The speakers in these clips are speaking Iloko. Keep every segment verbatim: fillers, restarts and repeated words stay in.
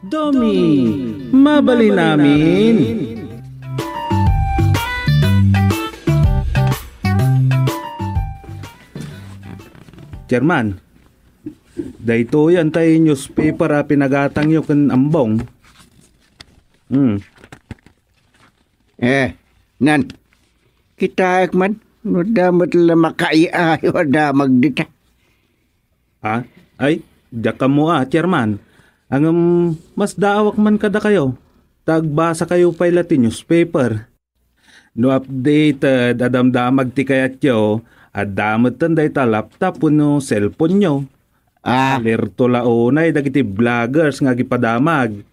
Domi, mabalin amin. Chairman, daytoy antay newspaper a pinagatangyo ken Ambong. Hmm. Eh, nan. Kitaek man, no da met la makaiayo a damag dita. Ah, ay, diak ammo a, Chairman. Ngem, masdaawak man kadakayo. Ta agbasakayo pay la ti newspaper. No updated a damdamag ti kayatyo, adda metten dayta laptop wenno cellphone-yo. Ah. Alerto la unay dagiti vloggers nga agipadamag.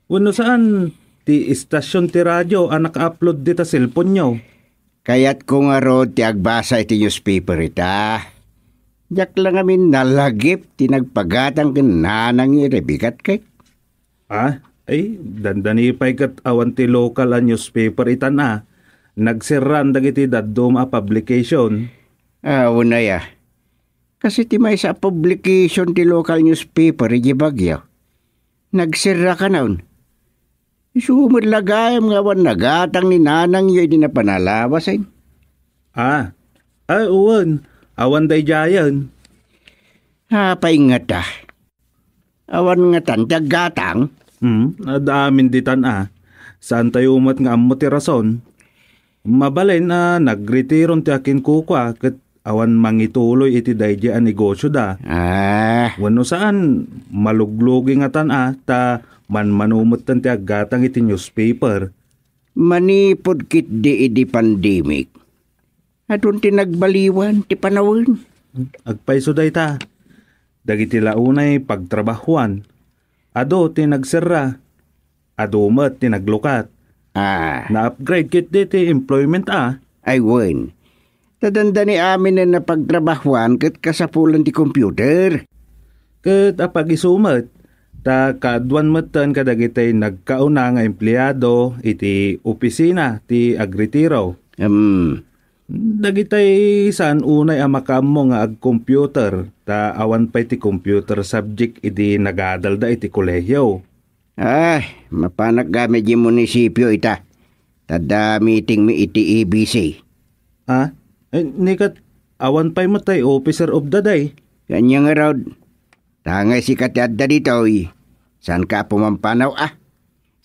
Wenno saan, ti istasyon ti radio a naka-upload dita cellphone-yo. Kayatko ngarud ti agbasa iti newspaper ita. Diak la ngamin nalagip ti nagpagatang ken nanangyo iti bigat kay. Ah, ay, dandani pay ket awan ti local a newspaper itan a. Nagserraan dagiti dadduma a publication. Ah, unay a. Kasi ti maysa a publication ti local newspaper iti Baguio. Nagserra kanayon. Isu met la gayam nga awan nagatang ni nanangyo idi napan a lawasen. Ah, ay, wen. Awan daydiayen. Apay ngata? Awan ngatan ti aggatang? Hmm, adda amin ditan a. Saantayo met nga ammo ti rason. Mabalin a nagretiron ti akinkukua ket awan mangituloy iti daydi a negosio da. Ah. Wenno saan, maluglugi ngatan a, ta manmano metten ti aggatang iti newspaper. Manipud ketdi idi pandemic, adun ti nagbaliwan ti panawen. Agpayso dayta. Dagiti la unay pagtrabahuan. Adu ti nagserra. Adu met ti naglukat. Ah. Na-upgrade ketdi ti employment a. Ay wen. Ta dandani aminen a pagtrabahuan ket kasapulan ti computer. Ket apag-isu met, ta kaaduan metten kadagiti nagkauna nga empleado iti opisina ti agretiro. Hmm. Dagitay saan unay a makaammo nga agcomputer, ta awan pay ti computer subject idi nagadalda iti kolehiyo. Ay, mapanak gami di munisipyo ita. Ta adda meetingmi iti E B C. Ah? Eh, ni ket awan pay met tay officer of the day? Ania ngarud? Tangay sika ti adda ditoy. Saanka a pumampanaw a?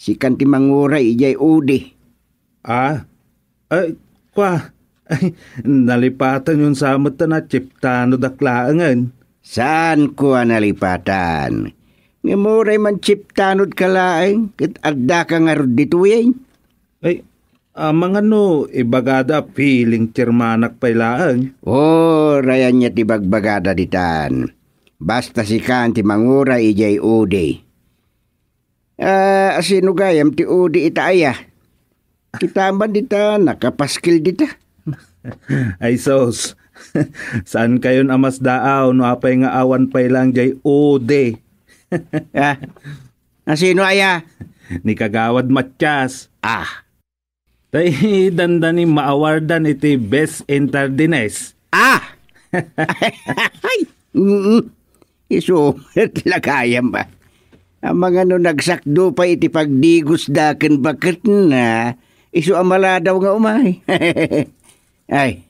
Sikan ti manguray idiay udi. Ah? Ay, kua, ay, nalipatanyon sa met a chiptanodak laengen. Saanko a nalipatan? Ngem uray man chiptanodka laeng, ket addaka ngarud ditoyen? Ay, amangan no ibagada a feeling chairmanak pay laeng. Uray ania ti bagbagada ditan. Basta sikan ti manguray idiay udi. Ah, asino gayam ti udi ita aya? Kita man dita, nakapaskil dita. Ay sus, saankayon a masdaaw no apay nga awan pay lang jay udi? Ah, asino aya? Ni Kagawad Matias. Ah. Tay dandani maawardan iti Best Entertainers. Ah! Ay! Mm. Isu met la gayam a. Amangan no nagsakdo pay iti pagdigosda ken baketna, isu a maladaw nga umay. Ay,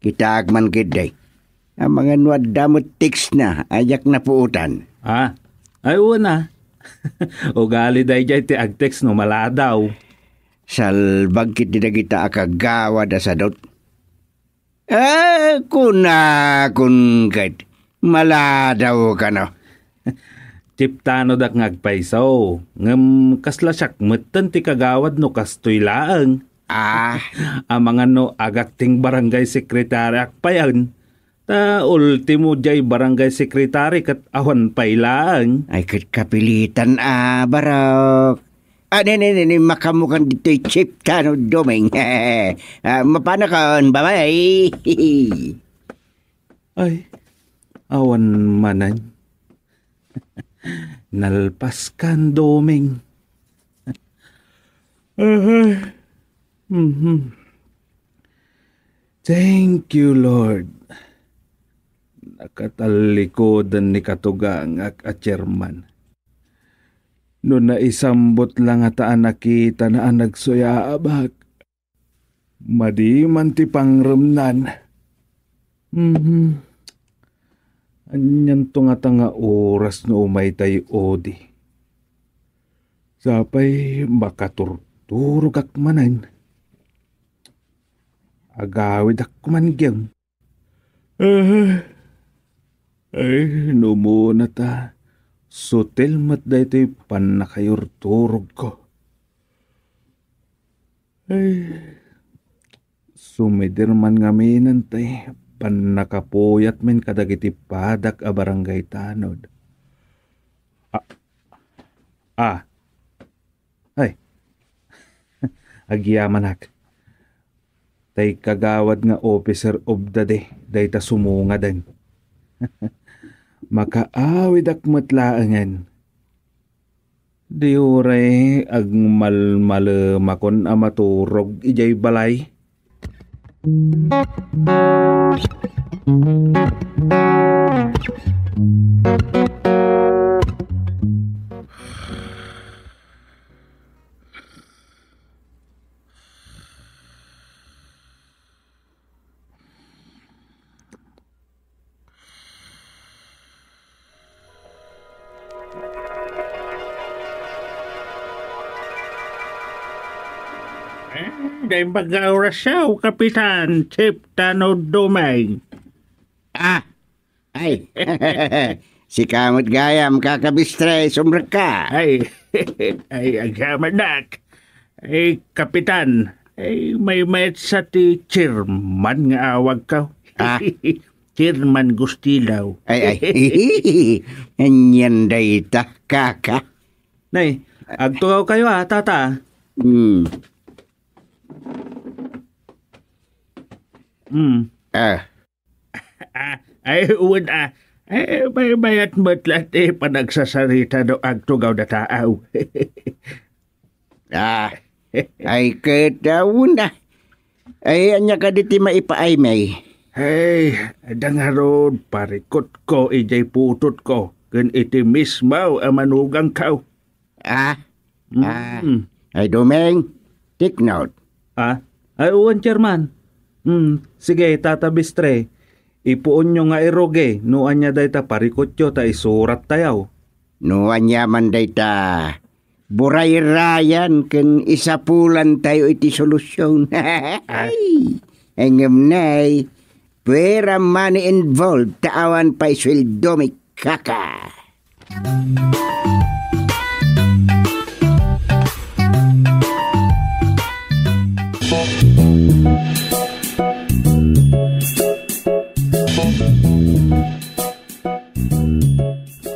kitaak man ketdi. Amangan no adda met text na, a diak napuotan. Ah, ay, wen a. Ugali daydiay ti agtext no maladaw. Salbag ketdi dagita a kagawad a sadut. Eh, kunakon ket, maladaw kano. Chiptanodak nga agpayso, ngem kasla siak metten ti kagawad no kastoy laeng. Ah. Amangan no agakting barangay sekretariak payen. Ta ultimo jay barangay sekretari ket awan pay laeng. Ay, ket kapilitan a, barok. Ah, ne, ne, ne, ne, makamukan ditoy chiptano Doming. Ah, mapanakon, bye-bye. Ay, awan manen. Nalpaskan, Doming. Aha. Mhm. Thank you, Lord. Nakatallikudan ni katugangak a chairman. No naisambot la ngata a nakitana a nagsuyaabak, madi man ti pangremnan. Mhm. Anianto ngata nga oras no umay tay odi? Sapay makaturturogak manen. Agawidak koman gem. Ah, ay, no umuna ta, sutil met daytoy pannakayurturogko. Ay, sumidir man ngamin tay pannakapuyat men kadagiti padak a barangay tanod. Ah, ah, ay, agyamanak. Tay kagawad nga officer of the day dayta sumungaden. Makaawidak met laengen. Di uray agmalmalemakon a maturog idiay balay. Eh, dayta nga orasyo, Kapitan, Chief Tano Dumeng. Ah, ay. Sika met gayam, Kaka Bistre, sumrekka. Ay, ay, agyamanak. Ay, Kapitan, ay, maymayat sa ti chairman nga awagko. Ah. Chairman Gustilaw. Ay, ay. Anian dayta, Kaka? Nay, agtugawkayo, a, Tata. Hmm. Hmm. Ah. Ah, ay, wen, ah. Eh, maymayat met la ti panagsasarita no agtugaw dayta, aw. Ah, ay, ket, ah, wen, ah. Ay, ania kadi ti maipaaymi? Ay, adda ngarud, parikutko idiay putotko ken iti mismo a manugangko. Ah? Ah. Mm. Ay, Dumeng, take note. Ah? Ay, wen, Chairman. Hmm, sige, Tata Bistre. Ipuonyo nga irugi no ania dayta parikutyo ta isurattayo. No ania man dayta, burayrayan ken isapulantayo iti solusion. Ah. Ay, ngem nay, pera money involved ta awan pay sueldomi, Kaka.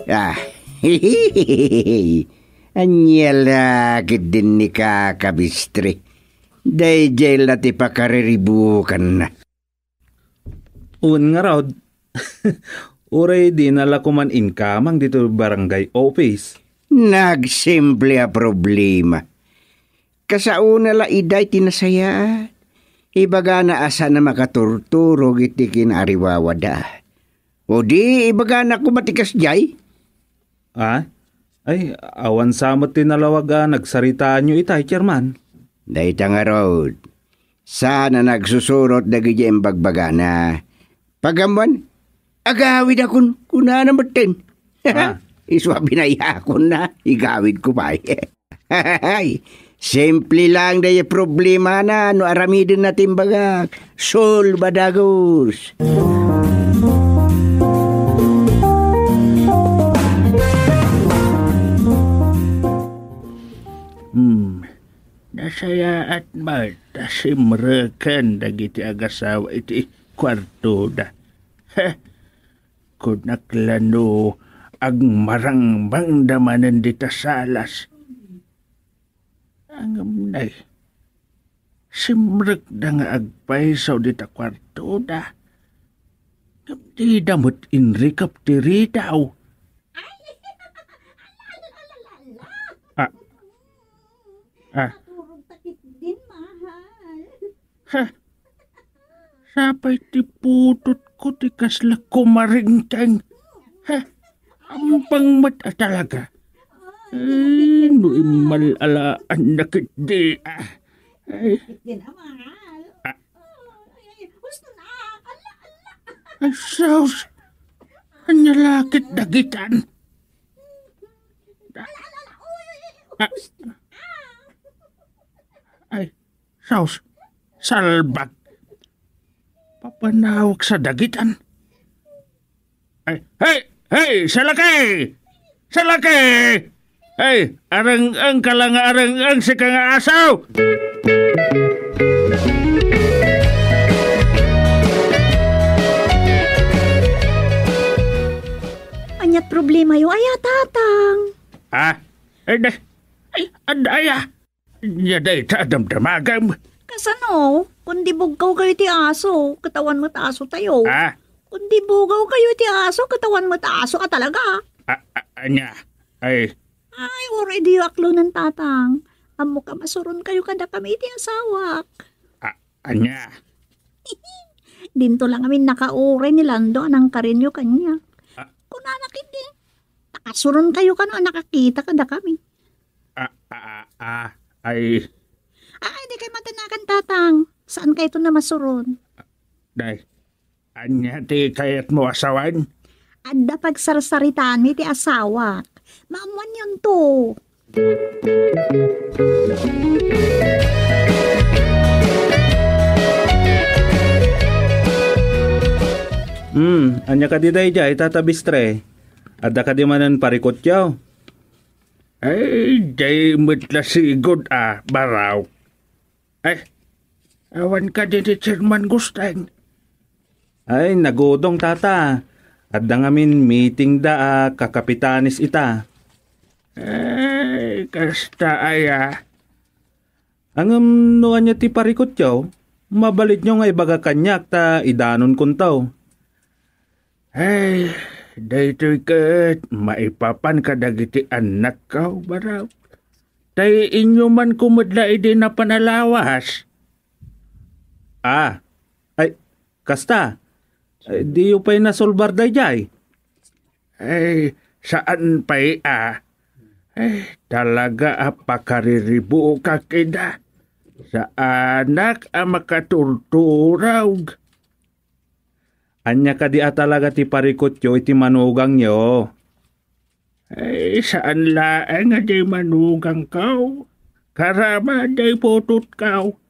Ah, ania la ketdin ni Kaka Bistre? Daydiay la ti pakariribukanna. Wen ngarud, uray dina la koman inkamang ditoy barangay office. Nagsimple a problema. Kasaona la idiay ti nasayaat. Ibagana a saan a makaturturog iti kinaariwawada. O di, ibagana koma ti kasdiay. Ah? Ay, awan sa met ti nalawag a nagsaritaanyo itay, Chairman. Dayta ngarud, saan a nagsusurot dagiti imbagbagana. Pag-ammoan, agawidakon, kunana metten. Ah. Isu a binayakonna, igawidko pay. Ay, simple lang dayta problemana no aramidenna ti imbagak. Solba dagus. Hmm. Nasayaat met ta simreken dagiti agasawa iti kuartoda. Heh, kunak la no agmarangbangda manen dita salas. Ngem nay, simrekda nga agpayso dita kuartoda. Ngem dida met inrikep ti ridaw. Ah. Ah. Naturog ta ketdin, mahal. Ha? Sapay ti putotko ti kasla kumaringteng. Ha? Ampang met a talaga. Immal-alaan na ketdi, ah. Ay. Di na, mahal. Ah. Ay, ay, husto na. Ala, ala. Ay, sus. Ania la ket dagitan? Ala, ala, ala. Uy, uy, uy. Ah. Husto na. Ay, sus. Salbag. Papanawag sa dagitan. Ay, hey! Hey, salaki! Salaki! Hey, areng-eng ka lang, areng-eng sika nga asaw! Ania't problemayo aya, Tatang? Ah? Ay, da-, ay, ad-, aya. Nia dayta a damdamagam. Kasano? Kundi buggaw kayo ti aso, katawan met aso tayo. Ah? Kundi bugaw kayo ti aso, katawan met aso a talaga. A-, a-, ania? Ay. Ay, uray diyo aklonen, Tatang. Ammok a masuron kayo kadakami iti asawak. A-, ania? Dinto lang amin nakauray ni Lando a nangkarinyo kaniak. Ah. Kunana ketdi, nakasuron kayo kano a nakakita kadakami. Ah, ah, ah, ah, ay. Ay, di kay matanagan, Tatang. Saan kayto na masuron? Day, ania ti kayatmo a sawen? Adda pagsarsaritaanmi ti asawak. Maammuanyonto. Hmm, ania kadi daydiay, Tata Bistre? Adda kadi manen parikutyo? Ay, diay met la sigud a baraw. Ay, awan kadi ni Chairman Gusteng? Ay, nagudong, Tata. Adda ngamin meeting da a kakapitanes ita. Ay, kasta aya. Ngem no ania ti parikutyo, mabalinyo nga ibaga kaniak ta idanonkonto. Ay, daytoy ket maipapan kadagiti annakko, baraw. Tay inyumanko met la idi napan a lawas. Ah, ay, kasta. Ay, diyo pay nasolbar daydiay? Ay, saan pay a. Ay, talaga a pakariribukak ida. Saanak a makaturturog. Ania kadi a talaga ti parikutyo iti manugangyo? Ay, saan laeng a diay manugangko. Karama diay putotko.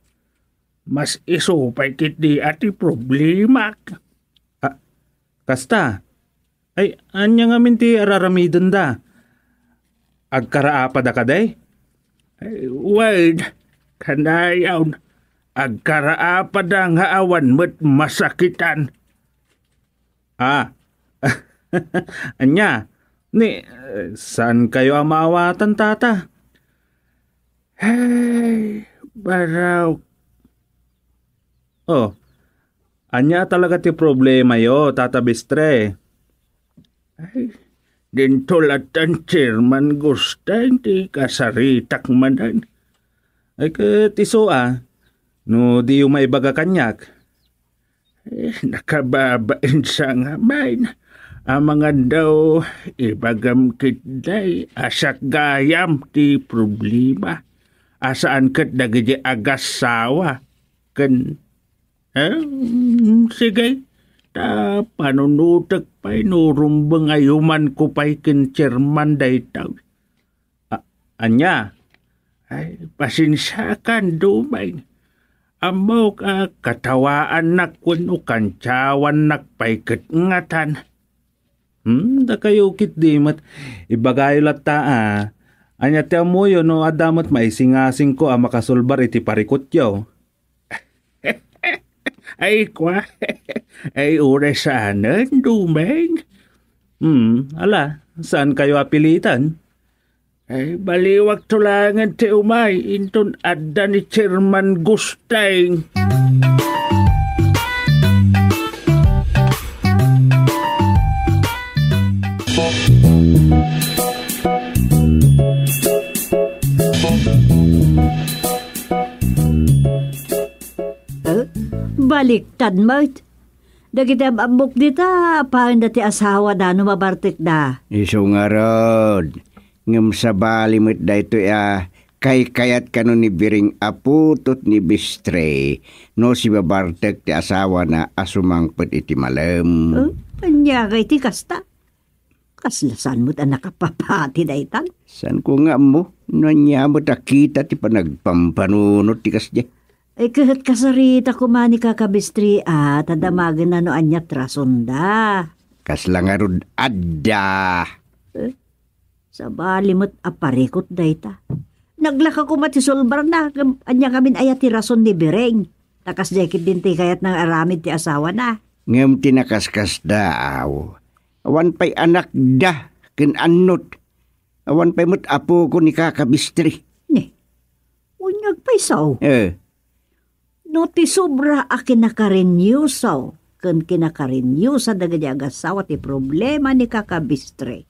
Mas isu pay ketdi a ti problemak. Ah, kasta? Ay, ania ngamin ti araramidenda? Agkaraapada kadi? Ay, wen, kanayon, agkaraapada nga awan met masakitan. Ah. Ania? Ni, eh, saan kayo a maawatan, Tata? Ay, baraw. Oh, ania talaga ti problemayo, Tata Bistre? Ay, dinto latta ni Chairman Gusteng ti kasaritak manen. Ay, ket isu a, no diyo maibaga kaniak. Eh, nakababain sa ngamin. Amangan daw, ibagam ketdi a siak gayam ti problema. A saan ket dagiti agassawa. Ken, eh, sige, ta panunotek pay no rumbeng a yumanko pay ken Chairman daytoy. A-, ania? Ay, pasensiakan, Dumeng. Ammok a katawaannak wenno kantiawannak pay ket ngatan. Hmm, dakayo ketdi met, ibagayo latta a, ania ti ammoyo no adda met maisingasingko a makasolbar iti parikutyo? Ay, kua. Ay, uray saanen, Dumeng. Hmm, ala, saan kayo apilitan? Ay, baliwak to langen ti umay, inton adda ni Chairman Gusteng. Eh, baliktad met. Dagiti ab-abbok dita, apaanda ti asawada no mabartekda. Isu ngarud, Ngem sabali met daytoy a kaykayat kano ni Biring a putot ni Bistre no sibabartek ti asawana a sumangpet iti malem. Oh, ania ngay ti kasta? Kasla saan met a nakapapati daytan? Saan ko nga ammo no ania met a kita ti panagpampanunot ti kasdiay. Ay, ket kasarita koma ni Kaka Bistre, a, ta damagenna no ania ti rasonda. Kasla ngarud adda. Eh, sabali met a parikut dayta. Naglaka koma ti sulbarna, ngem ania ngamin aya ti rason ni Biring? Ta kasdiay ketdin ti kayatna nga aramid ti asawana. Ngem ti nakaskasda, aw, awan pay anakda ken annot. Awan pay met apoko ni Kaka Bistre. Ni, unyag pay sao? Eh. No ti sobra a kinakarinyoso ken kinakarinyosa dagiti agasawa ti problema ni Kaka Bistre,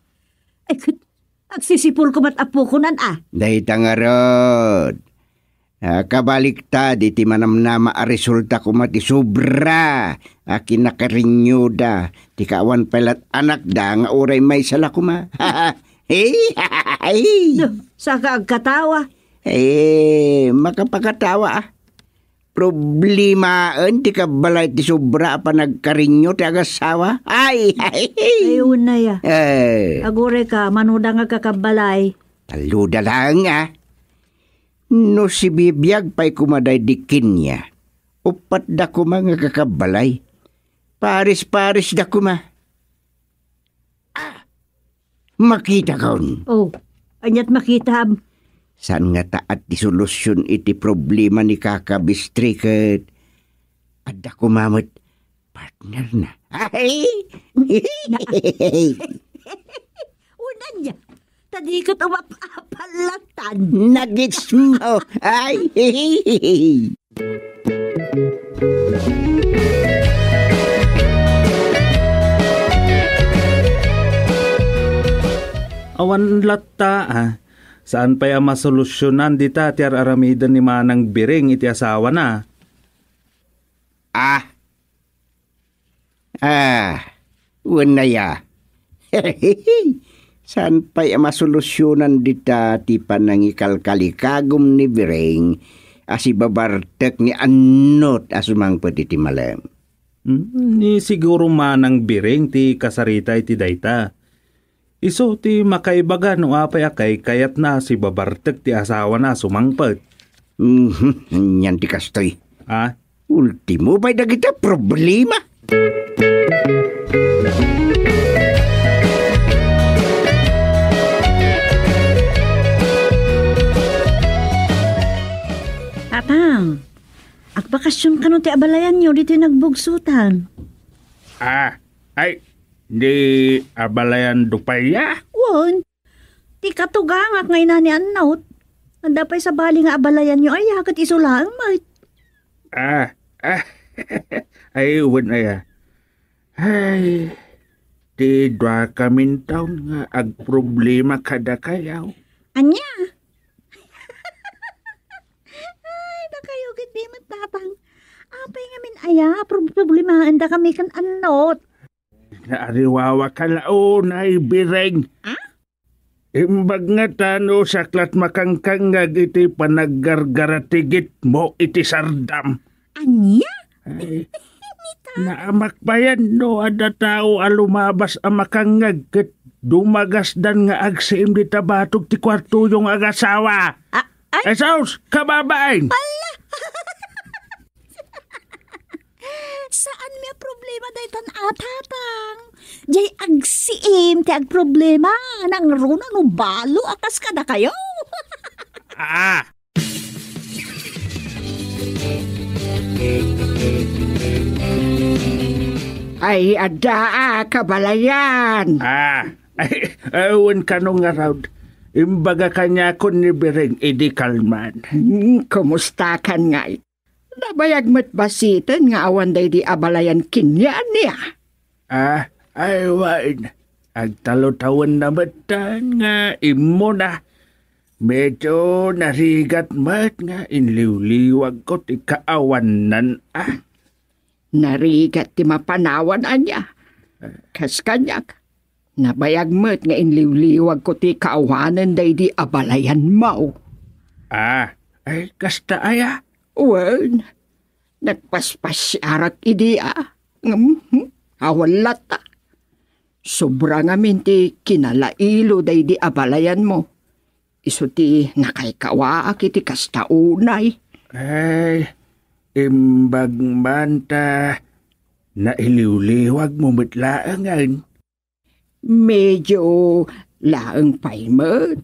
ay ket agsisipulko met a pukonan a. Dayta ngarud. Ah, kabaliktad iti manamnama a resulta koma ti sobra a kinakarinyoda ti kaawan pay lat anakda nga uray maysa la koma. Hey, hey. Duh, saka agkatawa. Eh, makapakatawa, ah. Problemaen ti kabbalay ti sobra a panagkarinyo ti agasawa. Ay, ay, ay. Ay, unay, ah. Eh. Aguray ka, mano da nga kakabbalay? Tallo da laeng, ah. No sibibiag pay koma daydi Kenya, uppat da koma nga kakabbalay. Paris-paris da koma. Ah! Makitakon. Oh, aniat makitam? Saan nga taat ti solusion iti problema ni Kaka Bistri ket adda koma met partner na. Ay! Na- Unan niya, ta di ket umap-apal latan. Nagits mo. Ay! Awan latta, ah. Saan pay a masolusyonan dita ti ar-aramiden ni Manang Biring iti asawana? Ah. Ah, wen aya. Saan pay a masolusyonan dita ti panangikalkalikagum ni Biring a sibabartek ni annot a sumangpet iti malem? Hmm, ni siguro Manang Biring ti kasarita iti dayta. Isu ti makaibaga no apay a kaykayatna a sibabartek ti asawana a sumangpet. Mhm, anian ti kastoy. Ah? Ultimo pay dagiti problema. Tatang, agbakasyon kano ti abalayanyo ditoy nagbugsotan? Ah, ay, di abalayan do pay ya? Wen, ti katugangak nga ina ni Annot. Adda pay sabali nga abalayanyo aya ket isu laeng met. Ah, ah, ay, wen aya. Ay, ti dua kamin taon nga agproblema kadakayaw. Ania? Ay, dakayo ket di met, Tatang. Apay ngamin aya, prob-, problemaen da kami ken Annot. Naariwawa ka la unay, Biring. Ah? Imbag ngata no saklat makangkangngag iti panaggargaratigit mo iti sardam. Ania? Ay, naamak payen no adda tao a lumabas a makangngag ket dumagasdan nga agsiim dita batog ti kuartoyo nga agasawa. Ah, ay? Jesus, kababain! Ala! Saan mi a problema daytan a, Tatang? Jay agsiim ti agproblema. Nangruna no balo a kas kadakayo. Ah! Ay, adda a, kabalayan. Ah, ay, awan kano ngarud. Imbaga kaniakon ni Biring idi kalman. Hmm, kumusta kan ngay? Nabayag met basiten nga awan daydi abalayan kenni ania? Ah, ay wen. Agtalutawenna metten nga immuna. Medyo narigat met nga inliwliwagko ti kaawannan, ah. Narigat ti mapanawan ania? Kas kaniak, Nabayag met nga inliwliwagko ti kaawanen daydi abalayanmo. Ah, ay, kasta aya? Wen, nagpaspasiarak idi, ah. Ngem, hmm, awan latta. Sobra ngamin ti kinalailo daydi abalayanmo. Isu ti nakaykawaak iti kasta unay. Ay, imbag man ta nailiwliwagmo met laengen. Medyo laeng pay met.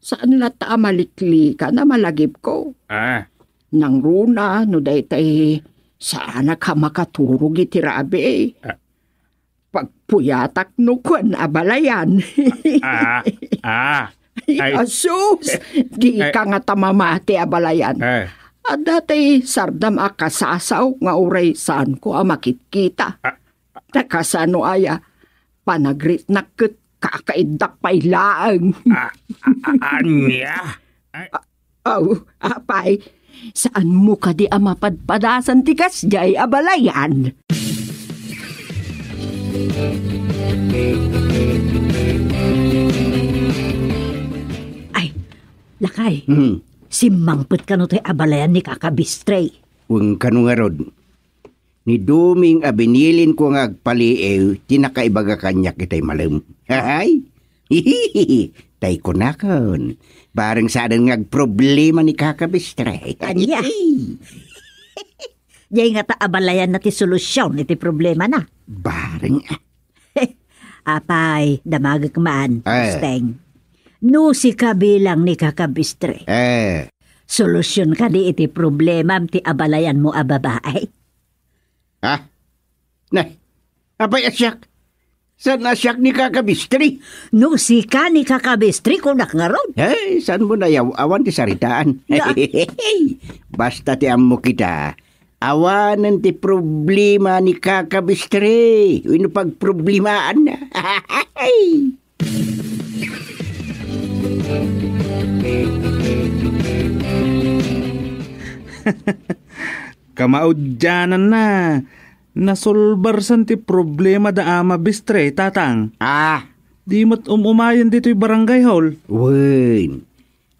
Saan latta a maliklikan a malagipko. Ah. Nangruna no daytay saanak a makaturog iti rabii. Ah. Pagpuyatak no kuan abalayan. Ah, ah. Ay, ay, asus, di ay, ka nga tamamati abalayan. Eh. Adda tay sardam a kasasaw nga uray saanko a makitkita. Ah, ta kasano aya, panagritnak ket kakaiddak pay laeng. Ah, ah, ah, ania? Ay. A-, aw, apay, saanmo kadi a mapadpadasan ti kasdiay abalayan? Ay, lakay, hmm, simmangpet kano tay abalayan ni Kaka Bistre? Wen kano ngarud. Ni Doming a binilinko nga agpaliiw ti nakaibaga kaniak itay malem. Hay! Tay kunakon, bareng saanen nga agproblema ni Kaka Bistre. Ania? Diay ngata abalayanna ti solusion iti problemana. Bareng, ah. Apay, damagek man, eh, Steng. No sika bilang ni Kaka Bistre, eh, solusion kadi iti problemam ti abalayanmo a babae? Ha? Nay, apay a siak? Saan a siak ni Kaka Bistre? No sika ni Kaka Bistre, kunak ngarud. Ay, saanmo nayaw-awan ti saritaan? Na- Basta ti ammo kita, awanen ti problema ni Kaka Bistre. Wenno pagproblemaanna. Kamaudiananna, nasolbarsan ti problema da Ama Bistre, Tatang. Ah. Di met um-umayen ditoy barangay hall. Wen,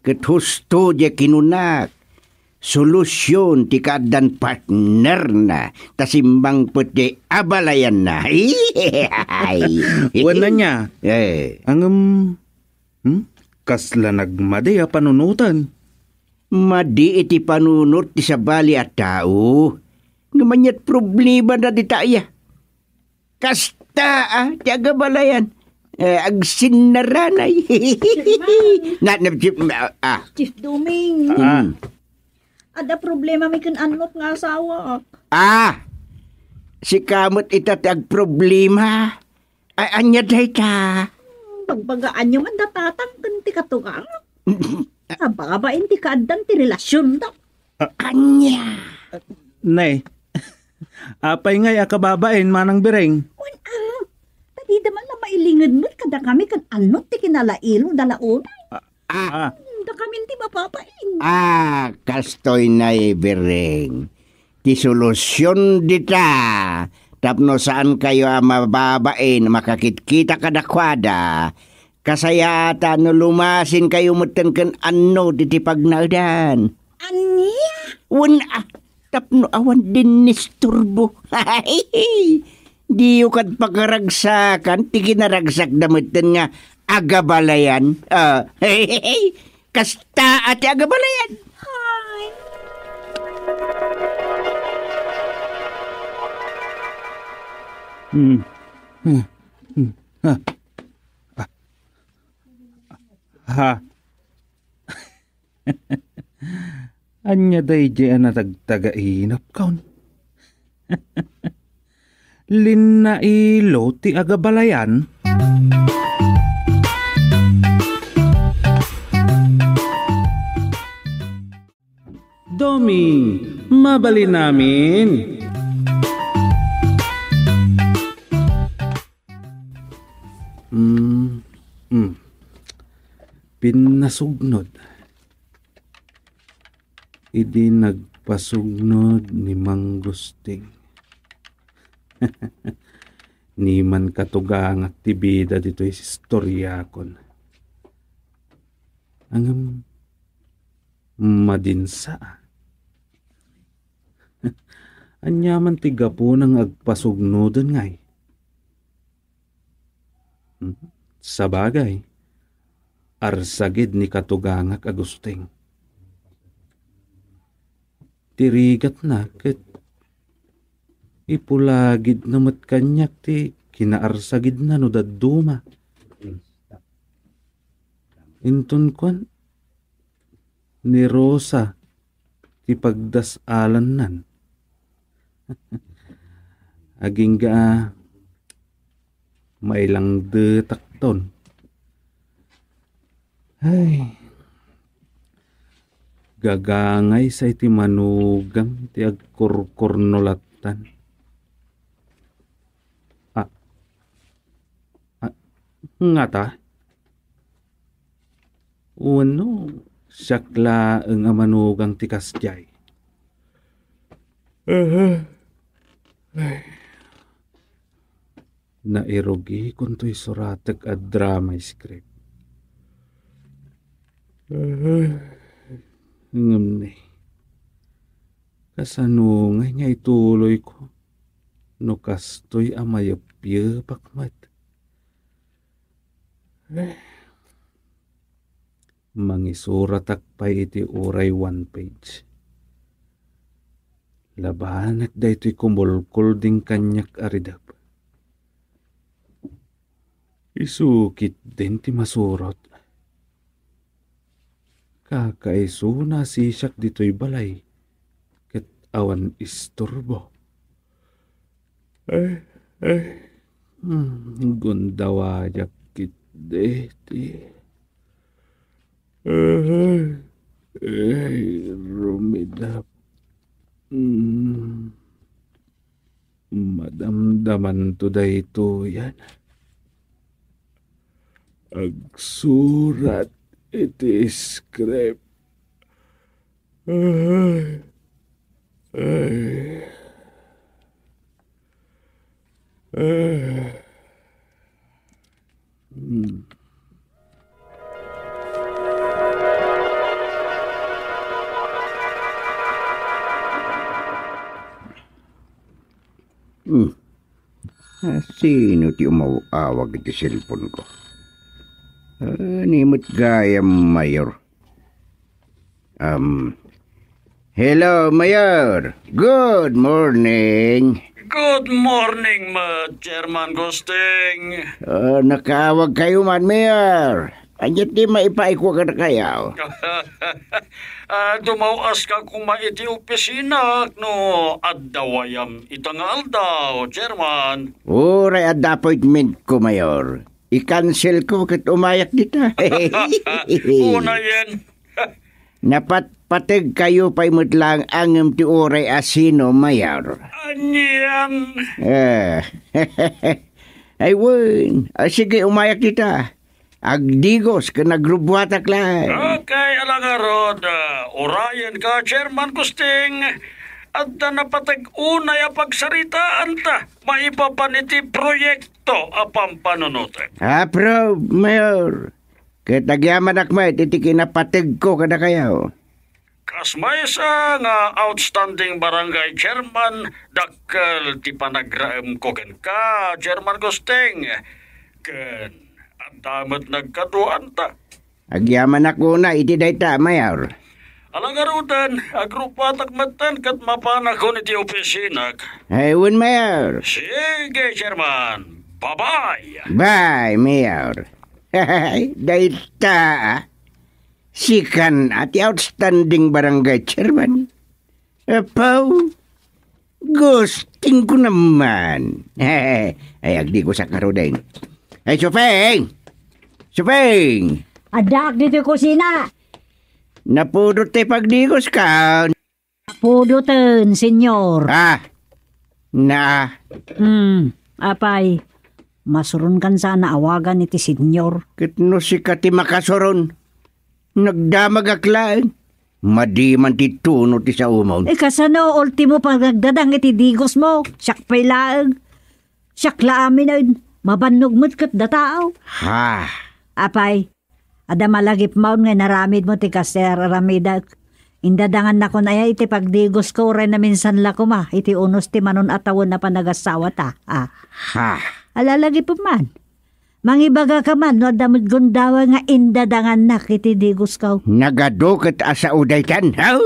ket husto diay kinunak. Solusion ti kaaddan partnerna, ta simmangpet diay abalayanna. Wen ania? Eh. Ngem, hmm? Kasla nagmadi a panunoten. Madi iti panunot ti sabali a tao. Ngem aniat problemana dita aya? Kasta, ah, ti agabalayan. Eh, agsinnaranay. Chairman. Na, na, Chief, ah, ah. Chief Doming. Ah. Mm. Adda problemami ken annok nga asawaak. Ah! Sika met ita ti agproblema. Ay, ania dayta? Hmm, bagbagaanyo man da Tatang ken ti katugang. Kababain ti kaaddan ti relasionda. Ah. Ania? Nay, apay ngay a kababain, Manang Bireng? Wen, ah, ta dida man la mailinged met kadakami ken annok ti kinalailo da la unay. Ah. Ah. Hmm, dakamin ti mababain. Ah, kastoy nay, Bireng. Ti solusion dita, tapno saankayo a mababain makakitkita kadakuada, kasayaatan no lumasinkayo metten ken annok iti pagnaedan. Ania? Wen, ah, tapno awan dinisturbo. Diyo kad pakaragsakan ti kinaragsakda metten nga agabalayan. Ah, kasta a ti agabalayan. Ay. Hmm. Hmm. Hmm. Ha. Ah. Ha. Ania daydiay a natagtagainapkon? Linnailo ti agabalayan? Doming, mabalin amin. Mm, mm. Pinnasugnod. Idi nagpasugnod ni Manggusting. Ni man katugangak ti bida ditoy istoriakon. Ngem, madinsa. Ania man ti gapuna nga agpasugnoden ngay? Hmm? Sabagay, arsagid ni katugangak a Gusting. Ti rigatna ket ipulagidna met kaniak ti kinaarsagidna no dadduma. Inton kuan, ni Rosa ti pagdas-alannan. Agingga a mailangdetakton. Ay, gagangaysa iti manugang ti agkurkurno lattan. A, a, ngata? Wenno, siak laeng a manugang ti kasdiay? Aha. Ay. Nairugikon toy suratek a drama script. Aha. Ngem ni, kasano ngay nga ituloyko no kastoy a mayepyepak met? Mangisuratak pay iti uray one page. Labanek daytoy kumulkulding kaniak a ridep. Isu ketdin ti masurot. Kakaisuna a sisiak ditoy balay ket awan isturbo. Ay, ay. Hmm, gundawayag ketdi ti, ay, ay, rumidap. Hmm. Madamdamanto daytoyen. Agsurat iti script. Ay. Ay. Ay. Hmm. Hmm. Ah, sino ti umaw-awag iti cellphone ko? Ah, ni met gayam, Mayor. Um, hello, Mayor. Good morning. Good morning, ma-, Chairman Gusting. Ah, nakaawag kayo man, Mayor. Ania ti maipaayko kadakayo? Ah, dumaw-aska koma iti opisina no adda wayam ita nga aldaw, Chairman. Uray adda appointment ko, Mayor. I-cancel ko ket umayak dita. Unayen. Napatpateg kayo pay met laeng ngem ti uray a sino, Mayor. Anian? Eh. Ay, wen. Ah, sige, umayak dita. Agdigos ken agrubuatak laeng. Okay, ala ngarud, ah, urayen ka, Chairman Gusting. Adda napateg unay a pagsaritaanta maipapan iti proyekto a pampanunotek. Approve, Mayor. Ket agyamanak met iti kinapategko kadakayo. Kas maysa nga outstanding barangay chairman, dakkel ti panagraemko kenka, Chairman Gusting. Ken adda met nagkaduaanta. Agyamanak unay iti dayta, Mayor. Ala ngaruden, agrubuatak metten ket mapanakon iti opisinak. Ay, wen, Mayor. Sige, Chairman. Bye-bye. Bye, Mayor. Dayta, ah. Sikan a ti outstanding barangay chairman. Apaw, Gusting ko naman. Ay, agdigosak ngaruden. Ay, Suping! Suping! Addaak ditoy kusina. Napudot ti pagdigoskon. Pudoten, Senyor. Ah, na. Hmm, apay, masuronkan sana awagan iti Senyor. Ket no sika ti makasuron, nagdamagak laeng. Madi man ti tuno ti saomon. Eh, kasano, ultimo, pagdadang iti digosmo? Siak pay laeng. Siak la aminen, mabannog met ket dataaw. Ha? Apay, adda malagipmon nga inaramidmo ti kas-, ar-aramidek. Indadangannakon aya iti pagdigosko uray naminsan la koma iti unos ti manon a tawen a panagasawata. Ah. Ha? Alalagipem man. Mangibagaka man no adda met gundaway nga indadangannak iti digosko. Nagadu ket a sao daytan. Aw!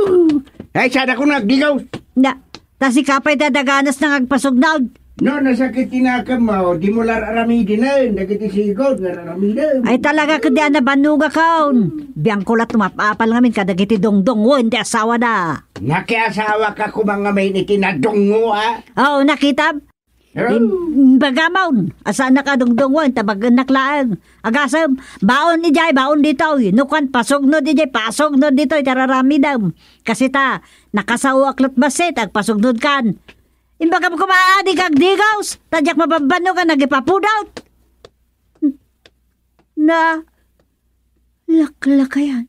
Ay, sadakon nga agdigos. Na, ta sika pay ti adda ganas nga agpasugnog. No, nasakit ti nakemmo, dimo la ar-aramidenen dagiti sigud nga ar-aramidem. Ay, talaga ket di a nabannogakon. Biangko la tumap-apal ngamin kadagiti dungdungngoen ti asawana. Nakiasawaka koma ngamin iti nadungngo, a? Oo, nakitam. Im-, imbagamon, a saannak a dungdungngoen, ta bagennak laeng. Agasem, baon idiay, baon ditoy. No kuan, pasugnod idiay, pasugnod ditoy, ti ar-aramidem. Kasi ta, nakasaoak la't bassit, agpasugnodkan. Imbagam koma a, dika agdigos, ta diak mababbannog a nagipapudot. Na, laklakayan.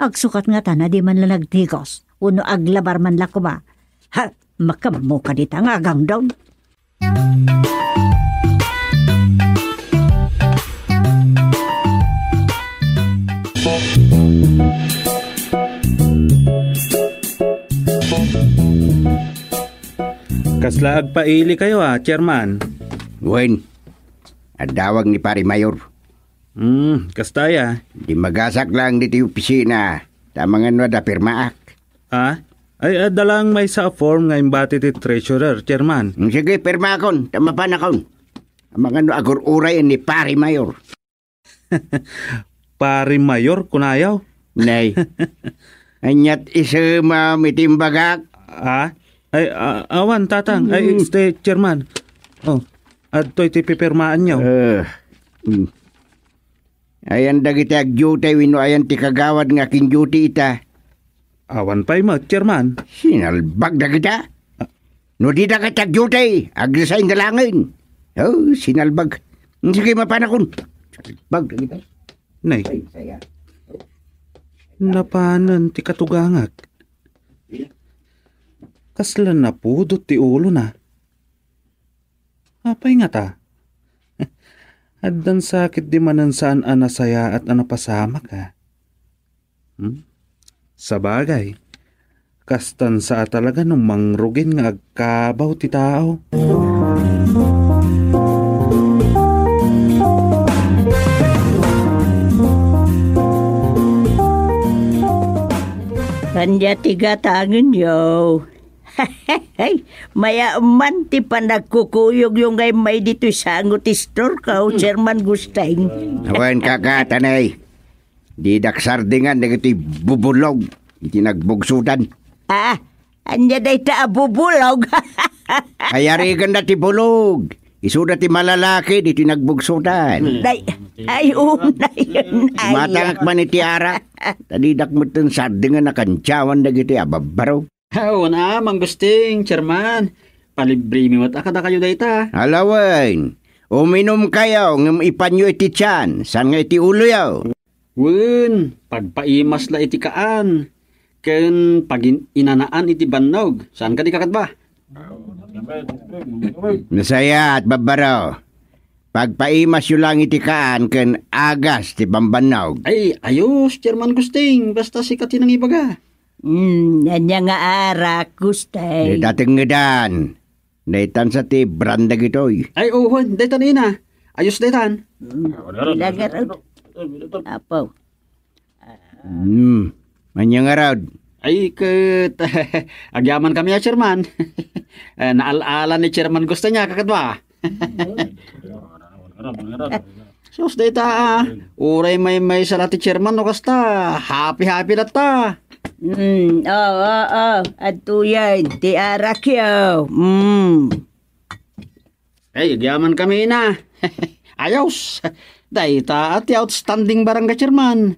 Agsukat ngata a di man la nagdigos, wenno aglabar man la koma. Ha, makammuka dita nga agangdon. Kasla agpailikayo a, Chairman? Wen, addawag ni Pari Mayor. Hmm, kasta aya. Dimmagasak lang ditoy opisina, ta amangan no adda pirmaak. Ah? Ay, adda lang maysa a form nga imbati ti treasurer, Chairman. Hmm, sige, pirmaakon, ta mapanakon. Amangan no agur-uray ni Pari Mayor. Pari Mayor, kunayo? Nay. Ania't isumam iti imbagak? Ah? Ay, a-, awan, Tatang. Ay, hmm, este, Chairman. Oh, adtoy ti pipirmaanyo. Eh, hmm. Ayan dagiti agdiute wenno ayan ti kagawad nga akin-duty ita? Awan pay met, Chairman. Sinalbag dagita? Ah. No dida ket agdiute, agresign da laengen. Oh, sinalbag. Sige, mapanakon. Sinalbag dagita. Nay. Ay, saya. Napanen ti katugangak. Kasla napudot ti ulona. Apay ngata? Addan sakit di manen saan a nasayaat a napasamak, a. Hmm? Sabagay, kastan sa a talaga no mangrugin nga agkabaw ti tao. Ania ti gatangenyo? Ay, mayaman ti panagkukuyogyo nga immay ditoy sango ti store ko, Chairman Gusteng. Wen, kakatanay. Didak sardingan dagiti bubulog iti nagbugsodan. Ah, ania dayta a bubulog? Ay, ariganda ti bulog. Isuda ti malalaki ditoy nagbugsodan. Day, ay, unay, ay. Matangak man iti arak. Ta didak metten sardingan a kantiawan dagiti ababbaro. Awan a, Manggusting, Chairman. Palibremi met a kadakayo dayta. Ala wen, uminumkayo ngem ipanyo iti tian, saan nga iti uloyo. Wen, pagpaimas la iti kaan, ken pagin-inanaan iti bannog. Saan kadi, kakatba? Nasayaat, babbaro. Pagpaimasyo lang iti kaan ken agas ti bambannog. Ay, ayos, Chairman Gusting. Basta sika ti nangibaga. Hmm, ania nga arak, Gusteng? Dayta tengngedan. Daytan sa ti brand dagitoy. Ay, oo, wen, daytan ina. Ayos daytan. Hmm, ania ngarud? Apo. Hmm, ania ngarud? Ay, ket, agyamankami a, Chairman. Eh, naal-ala ni Chairman Gusteng a, kakatba. Sus, dayta, a. Uray maymaysa la ti chairman no kasta. Happy-happy latta. Mm, oo, oo. Adtoyen ti arakyo. Mm. Ay, agyamankami ina. Ayos. Dayta a ti outstanding barangay chairman.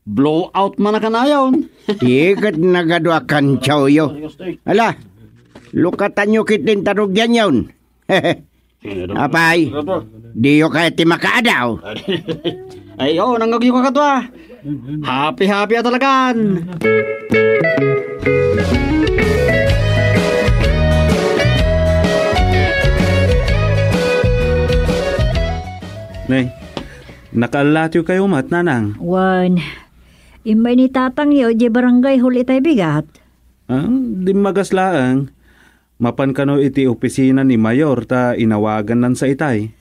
Blow out man a kanayon. Ti ket nagadu a kantiawyo. Ala, lukatanyo ketdin ta rugianyon. Apay, diyo kayat ti makaadaw? Ay, oo, nangngegyo kakadua. Happy-happy a talagan. Nay, nakaallatiw kayo met, nanang? Wen, immay ni tatangyo idiay barangay hall itay bigat. Ah, dimmagas laeng. Mapan kano iti opisina ni Mayor ta inawagannan sa itay.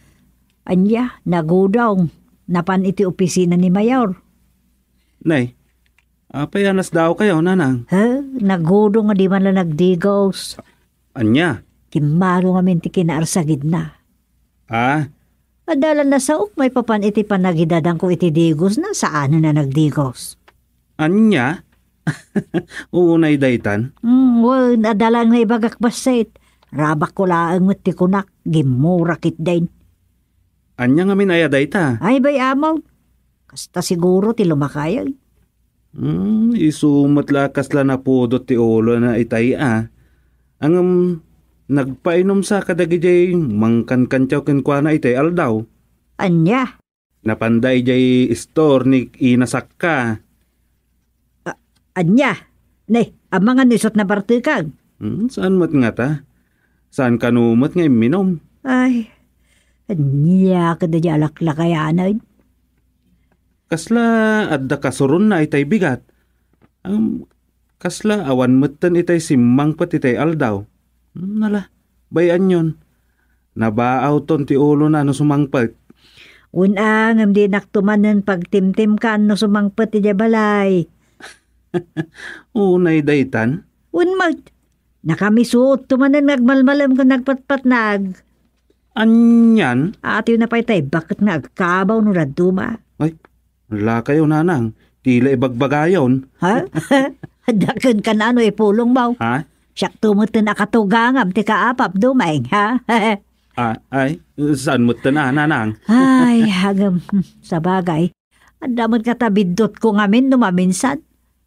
Ania, nagudong. Napan iti opisina ni Mayor. Nay, apay a nasdaaw kayo, nanang? He, nagudong a di man la nagdigos. Ania? Kimmaro ngamin ti kinaarsagidna. Ah? Adda la nasaok maipapan iti panagidadanko iti digosna, saanen a nagdigos. Ania? Unay daytan? Hmm, wen, adda la naibagak bassit. Rabakko laeng met ti kunak, gimmura ketdin. Ania ngamin aya dayta? Ay, bay-am. Kasta siguro ti lumakayen. Hmm, isu met la kasla napudot ti ulona itay a. Ngem, nagpainom sa kadagidiay mangkankantiaw kenkuana itay aldaw. Ania? Napanda idiay istor ni Ina Sakka. A-, ania? Ne, amangan no isut nabartekag? Hmm, saan met ngata? Saan kano met nga imminom? Ay, ania kadi a laklakayanen? Kasla adda kasuronna itay bigat? Am, kasla awan metten itay simmangpet itay aldaw? Hmm, nala, bay-anyon. Nabaawton ti ulona no sumangpet. Wen a, ngem dinakto manen pagtimtimkan no sumangpet idiay balay. Unay daytan? Wen met. Nakamisuotto manen nga agmalmalem ken nagpatpatnag. Anian? Atiwna pay tay baket nga agkabaw no dadduma. Ay, ala kayo, nanang. Ti la ibagbagayon. Ha? Adda kenka nano ipulongmo? Ha? Siakto metten a katugangam ti kaapap, Dumeng, ha? Ah, ay, saan metten a, nanang? Ay, agem, hmm, sabagay. Adda met ngata biddutko ngamin no maminsan.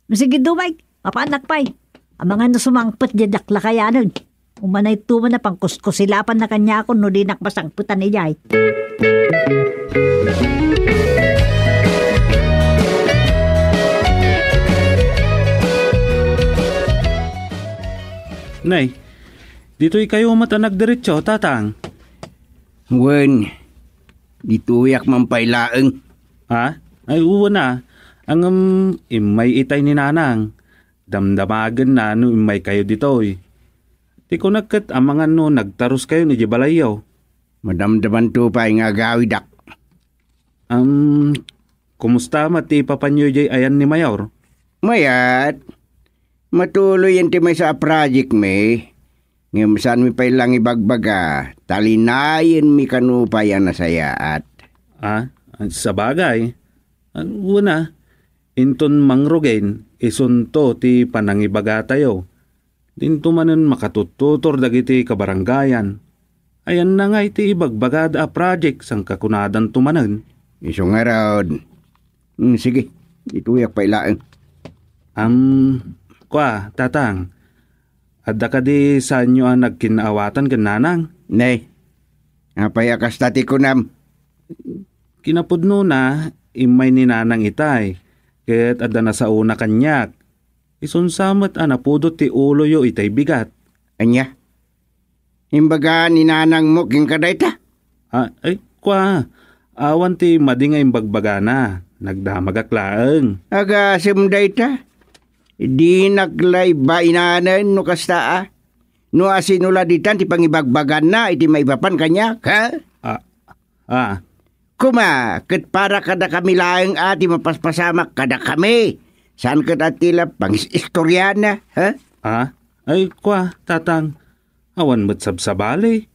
Sige, Dumeng, mapanak pay. Amangan no sumangpet diay laklakayanen. Umanayto man a pangkuskusilapanna kaniakon no dinak masangpetan idiay. Nay, ditoy kayo met a nagdiretso, tatang? Wen, ditoyak man pay laeng. Ha? Ay, wen a. Ngem, immay itay ni nanang. Damdamagenna no immay kayo ditoy. Ti kunak ket amangan no nagtarus kayo idiay balayyo. Madamdamanto pay nga agawidak. Am, kumusta met ti ipapanyo idiay ayan ni Mayor? Mayat. Matuloyen ti maysa a project mi. Ngem saanmi pay lang ibagbaga, ta linayenmi kano pay a nasayaat. Ah, sabagay. Ah, wen a, inton mangrugen, isunto ti panangibagatayo. Dinto manen makatuttutor dagiti kabarangayan. Ayanna ngay ti ibagbagada a project sangkakunadanto manen. Isu ngarud. Hmm, sige, ituyak pay laeng. Am, kua, tatang, adda kadi saanyo a nagkinnaawatan ken nanang? Ne, apay a kasta ti kunam? Kinapudnona, immay ni nanang itay, ket adda nasaona kaniak. Isunsa met a napudot ti uloyo itay bigat. Ania? Imbaga ni nanangmo kenka dayta? Ah, ay, kua, awan ti madi nga imbagbagana. Nagdamagak laeng. Agasem dayta? Dinak la ibbainanen no kasta a. No asino la ditan ti pangibagbaganna iti maipapan kaniak, ha? Ah, ah. Koma, ket para kadakami laeng a ti mapaspasamak kadakami. Saan ket a ti la pangis-istoriana, ha? Ah, ay, kua, tatang. Awan met sabsabali.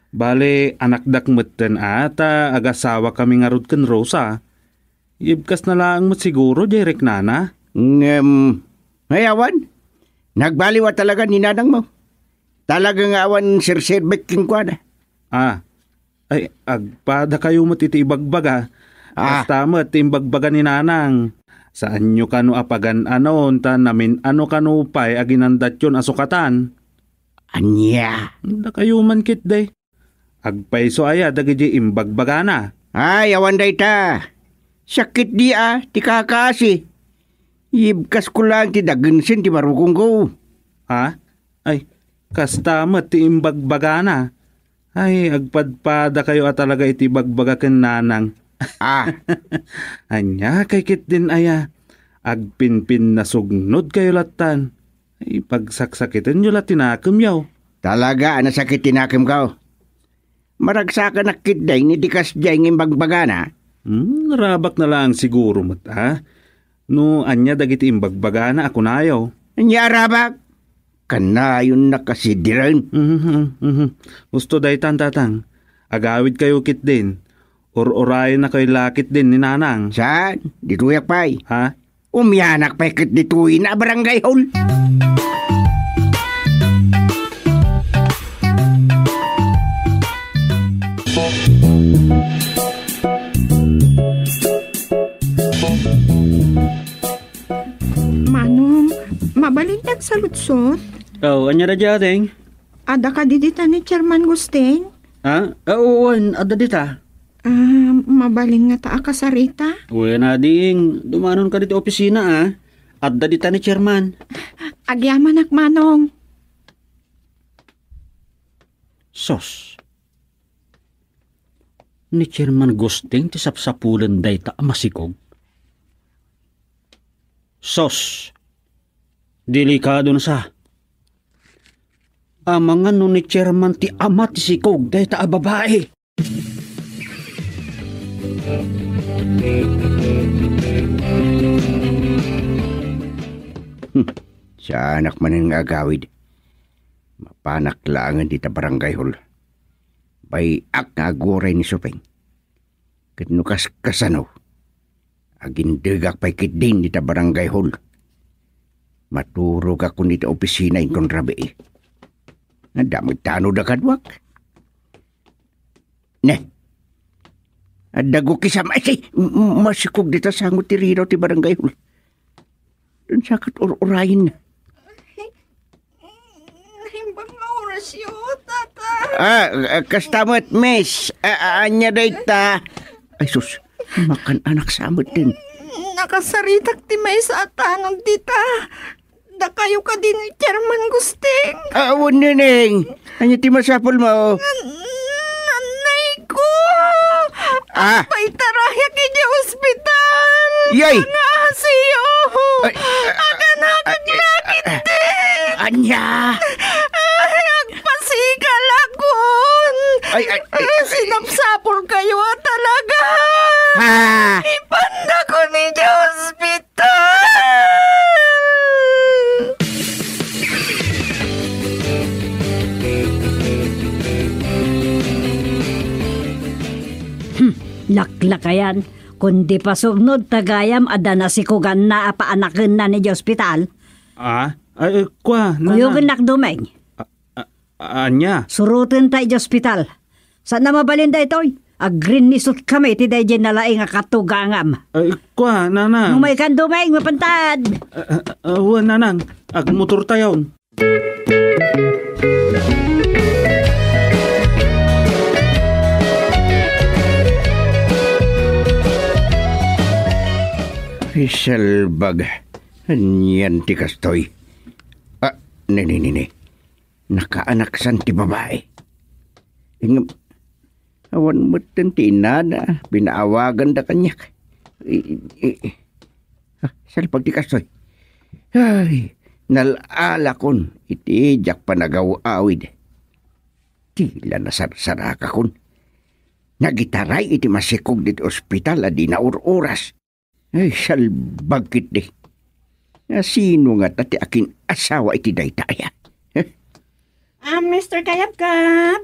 Bale, anakdak metten a ta agasawakami ngarud ken Rosa. Ibkasna laeng met siguro diay riknana. Ngem, ay awan. Nagbaliw a talaga ni nanangmo. Talaga nga awan serserbek kenkuana. Ah, ay, agpadakayo met iti ibagbaga. Ah. Kasta met ti imbagbaga ni nanang. Saanyo kano a pagan-anon ta namin-ano kano pay a ginandatyon a sukatan. Ania? Dakayo man ketdi. Agpayso aya dagiti imbagbagana? Ay, awan dayta. Sakit di a, ti kakasi. Ibkasko laeng ti dagensen ti marukongko. Ha? Ay, kasta met ti imbagbagana. Ay, agpadpadakayo a talaga iti bagbaga ken nanang. Ah. Ania kay ketdin aya? Agpinpinnasugnodkayo lattan. Ay, pagsaksakitenyo la ti nakemyo. Talaga a nasakit ti nakemko. Maragsakanak ketdin iti kasdiay nga imbagbagana. Hmm, rabak na laeng siguro met, a? No ania dagiti imbagbagana a kunayo? Ania a rabak? Kanayonna kasidiren. Mhm, mhm. Husto daytan, tatang. Agawidkayo ketdin. Ur-urayennakayo la ketdin ni nanang. Saan? Ditoyak pay. Ha? Umianak pay ket ditoy na barangay hall. Manong, mabalindak sa lutsot? Oh, ania da, Jadeng? Adda kadi dita ni Chairman Gusting? Ha? Ah, wen, adda dita. Ah, mabalin nga ta a kasarita? Wen, ading, dumanon ka dita opisina, a. Adda dita ni Chairman. Agyamanak, Manong. Sos. Ni Chairman Gusting ti sapsapulen dayta a masikog. Sos. Delikado na sa. Amangan no ni Chairman ti ama ti sikog dayta a babai. Hmm. Saanak manen nga agawid. Mapanak laengen dita barangay hall. Bay-ak nga aguray ni Supeng. Ket no kas-, kasano, agindegak pay ketdin dita barangay hall. Maturogakon iti opisina inton rabii. Adda met tano da kaduak. Ne. Adda gukisam. Ay, si, m-, m-, masikog dita sango ti riraw ti barangay hall. Dansa ket ur-urayen. Naimbag nga orasyo, tata. Ah, ah, kasta met, miss. Ah, ah, ania dayta? Ay, sus, makan-anak sa met din. Nakasaritak ti maysa a tanod dita. Dakayo kadi ni Chairman Gusting. Ah, wen, Neneng. Ania ti masapulmo? Nan-, nanayko. Ah. Agpaitarayak idiay ospital. Yay! Nga asiyo. Ay, ah, aganagan ah, lakit ah, din. Ania? Ay, agpasikalakon. Ay, ay, ay, ay. Sinapsapulkayo a talaga. Ah. Ipandakon idiay ospital. Hmm, laklakayan, kundi pasugnod ta gayam adda nasikoganna a paanakenna idiay ospital. Ah? Ay, eh, kua, nanang. Kuyogennak, Domeng. Ah, ah, ania? Surotenta idiay ospital. Saan a mabalin daytoy? Agrinnisot kami iti daydiay nalaing a katugangam. Ay, kua, nanang. Umaykan, Domeng, mapantad. Ah, ah, ah, wen, nanang. Agmotortayon. Ay, salbag. Anian ti kastoy? Ah, ne, ne, ne, ne. Nakaanaksan ti babai. Ngem, awan metten ti inana, pinaawaganda kaniak. I, i, i, ah, salpag ti kastoy. Ay, nal-alakon iti diak panagaw-awid. Ti la nasarsarakakon. Nagitaray iti masikog ditoy ospital a di naur-oras. Ay, salbag ketdi. Asino ngata ti akin-asawa iti dayta aya? Ah, Mister Kayabkab,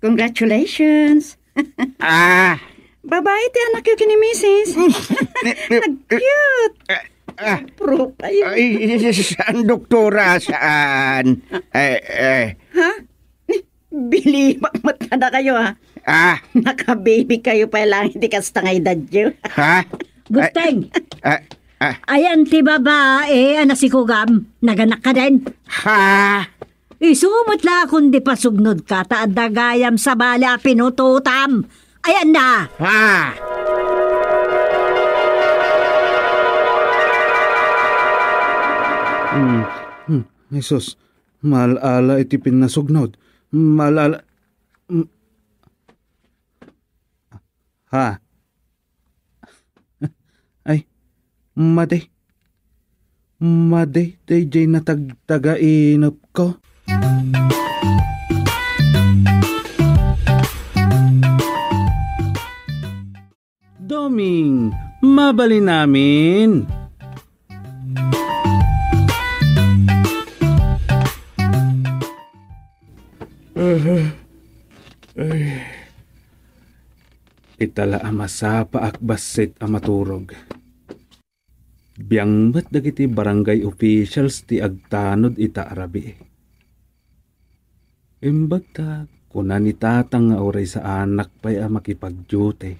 congratulations. Ah. Babai ti anakyo ken ni misis. Nag-cute. Ah, ah. Pro kayo. Ay, saan, doktora? Saan? Eh, eh. Ha? Bilibak met kadakayo, ha? Ah. Naka-baby kayo pay laeng iti kasta nga edadyo. Ha? Gusteng! Ah, ah, ah. Ayan ti babai a nasikogam, naganak ka din. Ha? Isu met la kundi pasugnod ka, ta adda gayam sabali a pinutotam. Ayan na! Ha? Hmm, hmm, Jesus, maal-ala iti pinnasugnod. Maal-ala. Mm. Ha? Ay, madi. Madi, daydiay natagtaga inepko. Doming, mabalin amin. Ay. Ita la a masapaak bassit a maturog. Biang met dagiti barangay officials ti agtanod ita a rabii. Imbag ta kuna ni Tatang nga uray saanak pay a makipagdiute,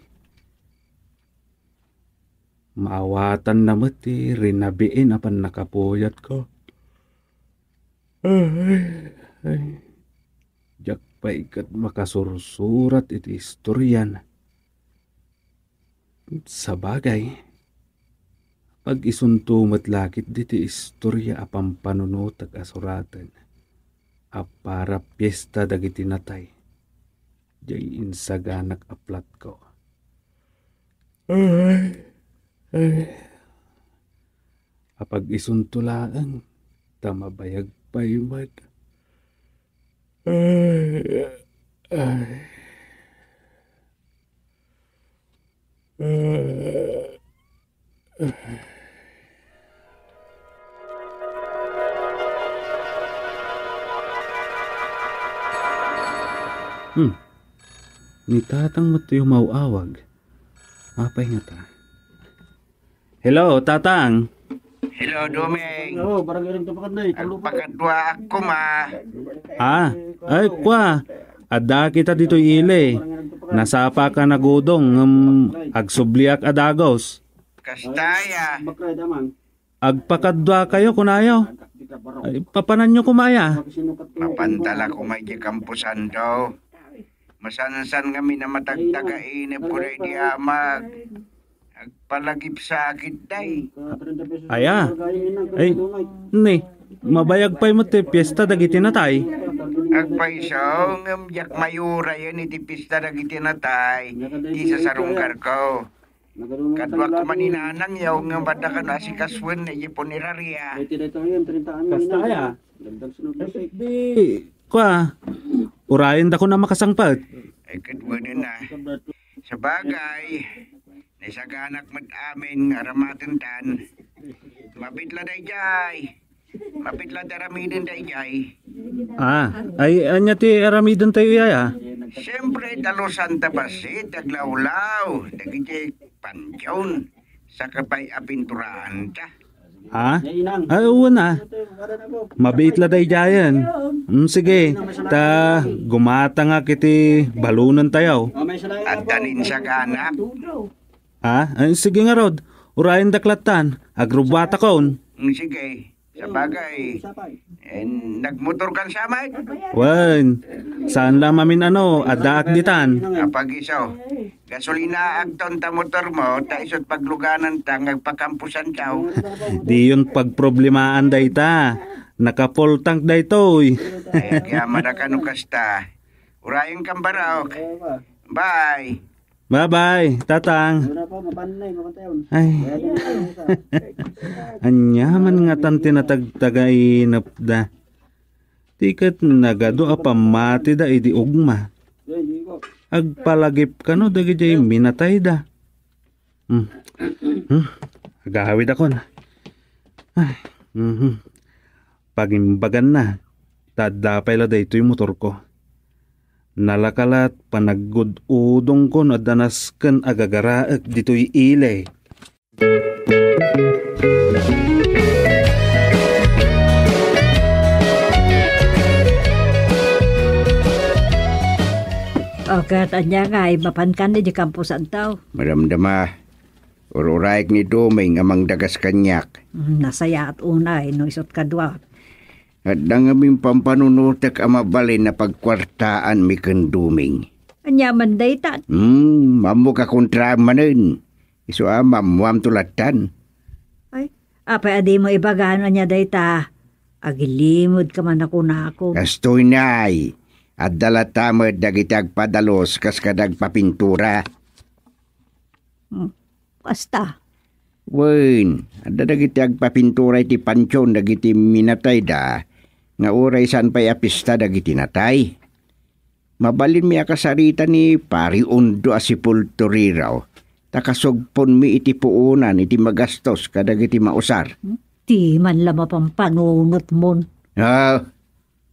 maawatanna met ti rinabiin a pannakapuyatko. Ay, ay. Diak pay ket makasursurat iti istorian. Sabagay, pag-isunto met la ketdi ti istoria a pampanunotek a suraten a para piesta dagiti natay, diay insaganak a platko. Ay, ay. Apag-isunto laeng, ta mabayag pay met. Ay, ay. Ay. Hmm. Ni Tatang met ti umaw-awag. Apay ngata? Hello, Tatang. Hello, Doming. Oo, barangay lang tapakan na eh. Agpakadua ak koma. Ah, ay, kwa. Adda kita ditoy ili. Nasapa ka nagudong, ngem agsubliak a dagos. Kasta aya. Agpakadua kayo, kunayo. Ay, papananyo koma aya? Mapantala koma iti kamposanto. Masansan ngamin a matagtaga inepko daydi amak. Agpalagip sakit, day. Aya? Ay, ni, mabayag pay met ti piesta dagiti natay. Agpayso, ngem diak mayurayen iti piesta dagiti natay ti sasarungkarko. Kaduak koma ni nanangyo ngem adda kano asikasuen idiay puneraria. Kasta aya? Di, kwa, urayen dakon a makasangpet. Ay, kaduanan na. Sabagay, naisaganak met amin nga aramatentan. Mabitla daydiay. Mabitla ti aramiden daydiay. Ah, ay, ania ti aramidentayo aya? Siyempre, dalusan ta bassit, aglawlaw, dagiti pantion, sakabay a pinturaanta. Ha? Ay, wen a. Mabiit la daydiayen. Mm, sige, ta gumatangak iti balonentayo. Adda ni insaganak. Ha? Ay, sige ngarud. Urayendak lattan. Agrubbuatakon. Mm, sige. Sabagay. Eh, nagmotor kan samay? Wen, saan la mamin ano, addaak ditan. Apag iso. Gasolinaakton ta motor mo, ta isut pagluganan ta nga agpakampusan taw. Diyon pagproblemaan dayta. Naka-full tank daytoy. Ay, agyaman a kano kasta. Urayen kan barok. Bye. Bye-bye, Tatang. Ay. Ania man ngatan ti natagtagainepda. Ti ket nagadu a pammatida idi ugma. Agpalagip kano dagiti minatayda. Hmm. Hmm. Agawidakon. Ay. Mhm. Pagimbaganna, ta adda pay la daytoy motorko. Nalaka lat panaggud-udongko no adda nasken a gagaraek ditoy ili. O, ket ania ngay, mapankan idiay kampusantaw? Madamdama. Ur-urayek ni Doming a mangdagas kaniak. Mm, nasayaat unay no isut kaduak. Adda ngamin pampanunotek a mabalin a pagkuartaanmi ken Doming. Ania man dayta? Hmm, ammok a kontraem manen. Isu a maammoamto lattan. Ay, apay a dimo ibaga no ania dayta? Agilimedka man a kunakon. Kastoy nay. Adda latta met dagiti agpadalus kas kada agpapintura. Hmm, kasta. Wen, adda dagiti agpapintura iti pantion dagiti minatayda nga uray saan pay a pista dagiti natay. Mabalinmi a kasarita ni Pari Undo a sepulturero, ta kasugponmi iti puonan iti magastos kadagiti mausar. Ti man la mapampanunotmon. Ah,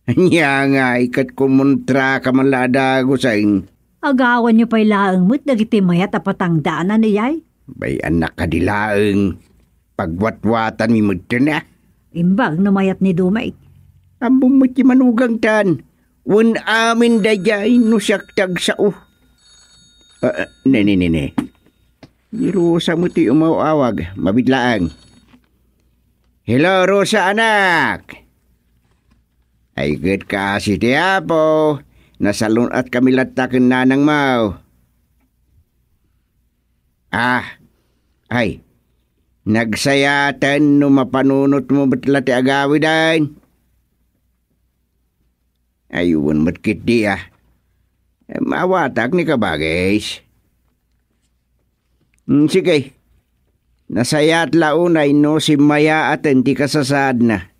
ania ngay ket kumontraka man la a dagus, ay? Agawanyo pay laeng met dagiti mayat a patangdanan, iyay? Bay-annak kadi laeng. Pagwatwatanmi metten, a. Imbag no mayat ni Dumay. Ammom met ti manugangtan. Wen amin daydiay no siak ti agsao. Ah, ah, ne, ne, ne, ne. Ni Rosa met ti umaw-awag. Mabiit laeng. Hello, Rosa, anak! Ay, ket kaasi ti Apo. Nasalun-atkami latta ken nanangmo. Ah, ay, nagsayaten no mapanunotmo met la ti agawiden. Ay, wen met ketdi, a. Em, awatak ni kabagis. Mm, sige. Nasayaat la unay no simmayaaten ti kasasaadna.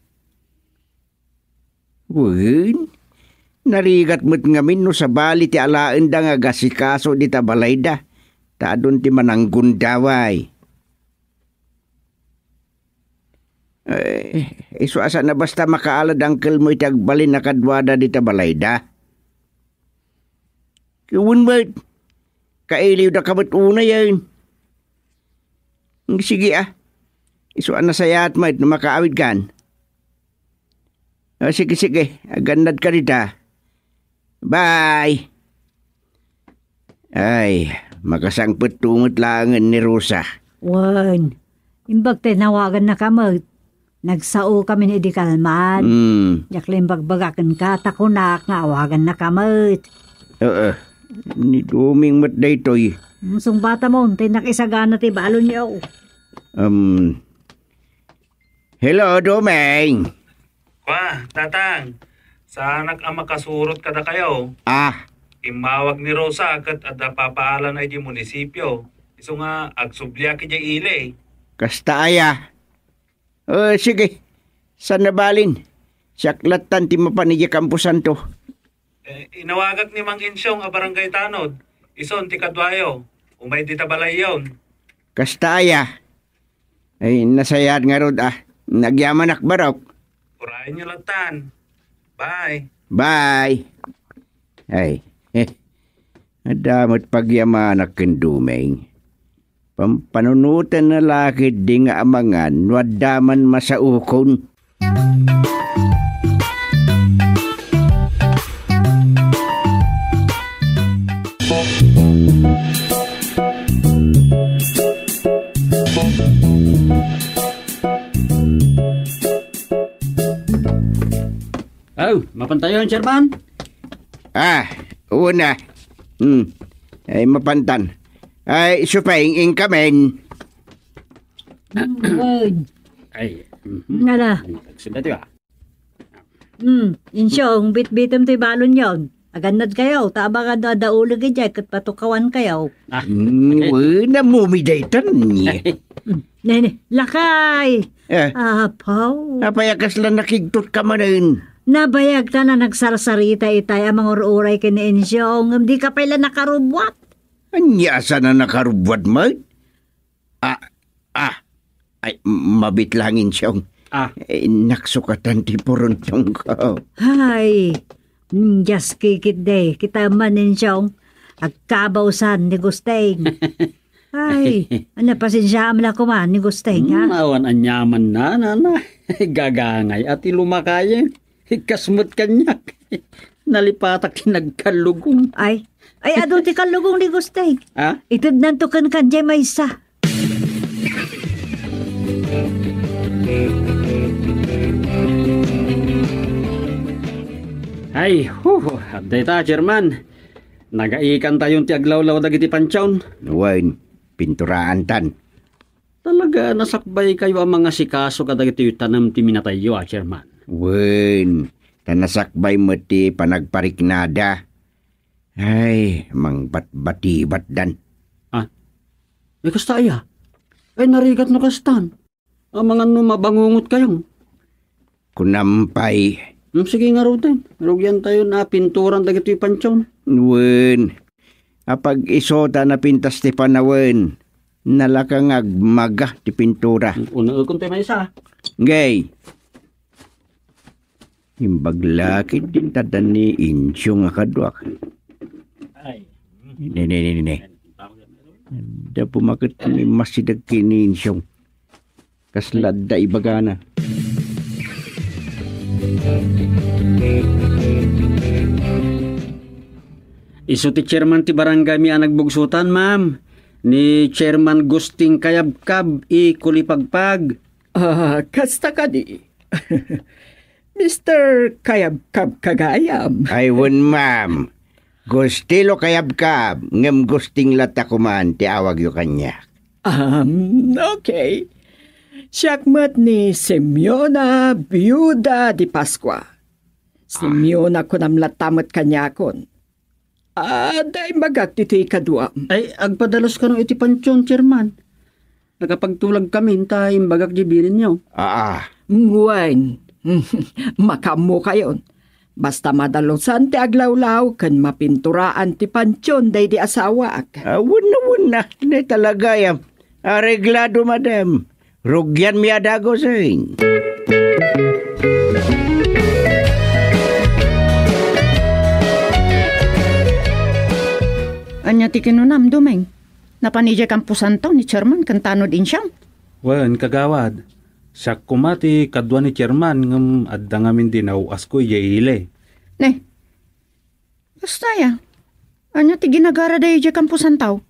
Wen, narigat met ngamin no sabali ti alaenda nga agasikaso dita balayda, ta adun ti mananggundaway. Eh, isu a saan a basta makaalad angkelmo iti agbalin a kaduada dita balayda. Wen met, kailiwdaka met unayen. Sige, a. Isu a nasayaat met no makaawidkan. O, sige, sige. Agannadka dita. Bye. Ay, makasangpet met laengen ni Rosa. Wen, imbag ta inawagannaka met. Nagsaokamin idi kalman. Hmm. Diak la imbagbagak kenka, ta kunak nga awagannaka met. Oo. Ni Duming met daytoy. Hmm, sungbatamon, ta innak isagana ti balonyo. Um, Hello, Dumeng. Kwa, Tatang, saanak a makasurot kadakayo. Ah. Immawag ni Rosa ket adda papaalanna idiay munisipio. Isu nga agsubliak idiay ili. Kasta aya. Eh, sige. Saan a balin? Siak lattan ti mapan idiay kamposanto. Eh, inawagak ni Mang Insyong a barangay tanod. Isun ti kaduayo. Umay dita balayyon. Kasta aya. Ay, nasayaat ngarud, a. Nagyamanak, barok. Urayenyo lattan. Bye. Bye. Ay, eh. Adda met pagyamanak ken Dumeng. Pampanunotenna la ketdi nga amangan no adda man masaokon. Aw, mapantayon, Chairman? Ah, una. Hmm. Ay, mapantan. Ay, supay, inkamen. Mm, ay. Ay, mhm. Nala. Ay, sundati ba? Hmm, Insyong, bitbitem toy balonyon. Agannadkayo, ta abangan no adda uleg idiay ket patukawankayo. Ah, mm, okay. Wen, namumi daytan. Hmm, nene, lakay. Eh. Apaw. Apay a kasla nakigtot ka manen? Nabayag ta na nagsarsarita itay a mangur-uray ken ni Insyong, ngem di ka pay la nakarubbuat. Ania a saan a nakarubbuat met? Ah, ah. Ay, m-, mabit lang, Insyong. Ah. Eh, naksukatan ti puruntongko. Ay, mm, just kikit de. Kita man, Insyong. Agkabausan ni Gusteng. Ay, ano, pasensiaam la koma ni Gusteng, ha? Hmm, awan aniamanna, nana. Gagangay a ti lumakayen. Kas met kaniak. Nalipatak ti nagkallugong. Ay, ay, adu ti kallugong ni Gusteng. Ha? Itednanto kenka diay maysa. Ay, hu, adda ita, Chairman. Nagaikantayon ti aglawlaw dagiti pantion. Wen, pinturaantan. Talaga, nasakbaykayo a mangasikaso kadagitoy tanem ti minatayyo a, Chairman. Wen, Ta nasakbay met ti panagpariknada. Ay, mangbatbatibatdan. Ah, ay, kasta aya? Ay, narigat no kastan. Amangan no mabangungot kayo. Kunam pay. Hmm, sige ngaruden. Rugian tayo na pinturan dagitoy pantion. Wen, apag iso ta napintas ti panawen, nalaka nga agmaga ti pintura. Una, ukon tayo maysa. Ngay. Imbag la ket din taddan ni Insyong a kaduak. Ay. Ne, ne, ne, ne, ne. Adda pumaket ni masideg ken ni Insyong. Kasla adda ibagana. Isu ti chairman ti barangay mi a nagbugsutan, ma'am. Ni Chairman Gusting Kayabkab i Kulipagpag. Ah, kasta kadi. Mister Kayabkab ka gayam. Ay, wen, ma'am. Gustilo Kayabkab, ngem Gusting latta koman ti awagyo kaniak. Um, okay. Siak met ni Simeona, biuda di Pascua. Simeona kunam latta met kaniakon. Adda imbagak ditoy kaduam. Ay, agpadalus kano iti pantion, Chairman. Nakapagtulag kami, ta imbagak di bilinyo. Aa. Wen, makaammo kayon. Basta madalusan ti aglawlaw ken mapinturaan ti pantion daydi asawak. Awan na, awan na. Ne talaga ya. Areglado, madam. Rugianmi a dagusen. Ania ti kinunam, Dumeng? Napan idiay kamposanto ni Chairman ken Tanod Insyang? Wen, kagawad. Siak koma ti kadua ni Chairman ngem adda ngamin di naw-asko idiay ili. Ne, Kasta ya. Ania ti ginagarada idiay kamposanto?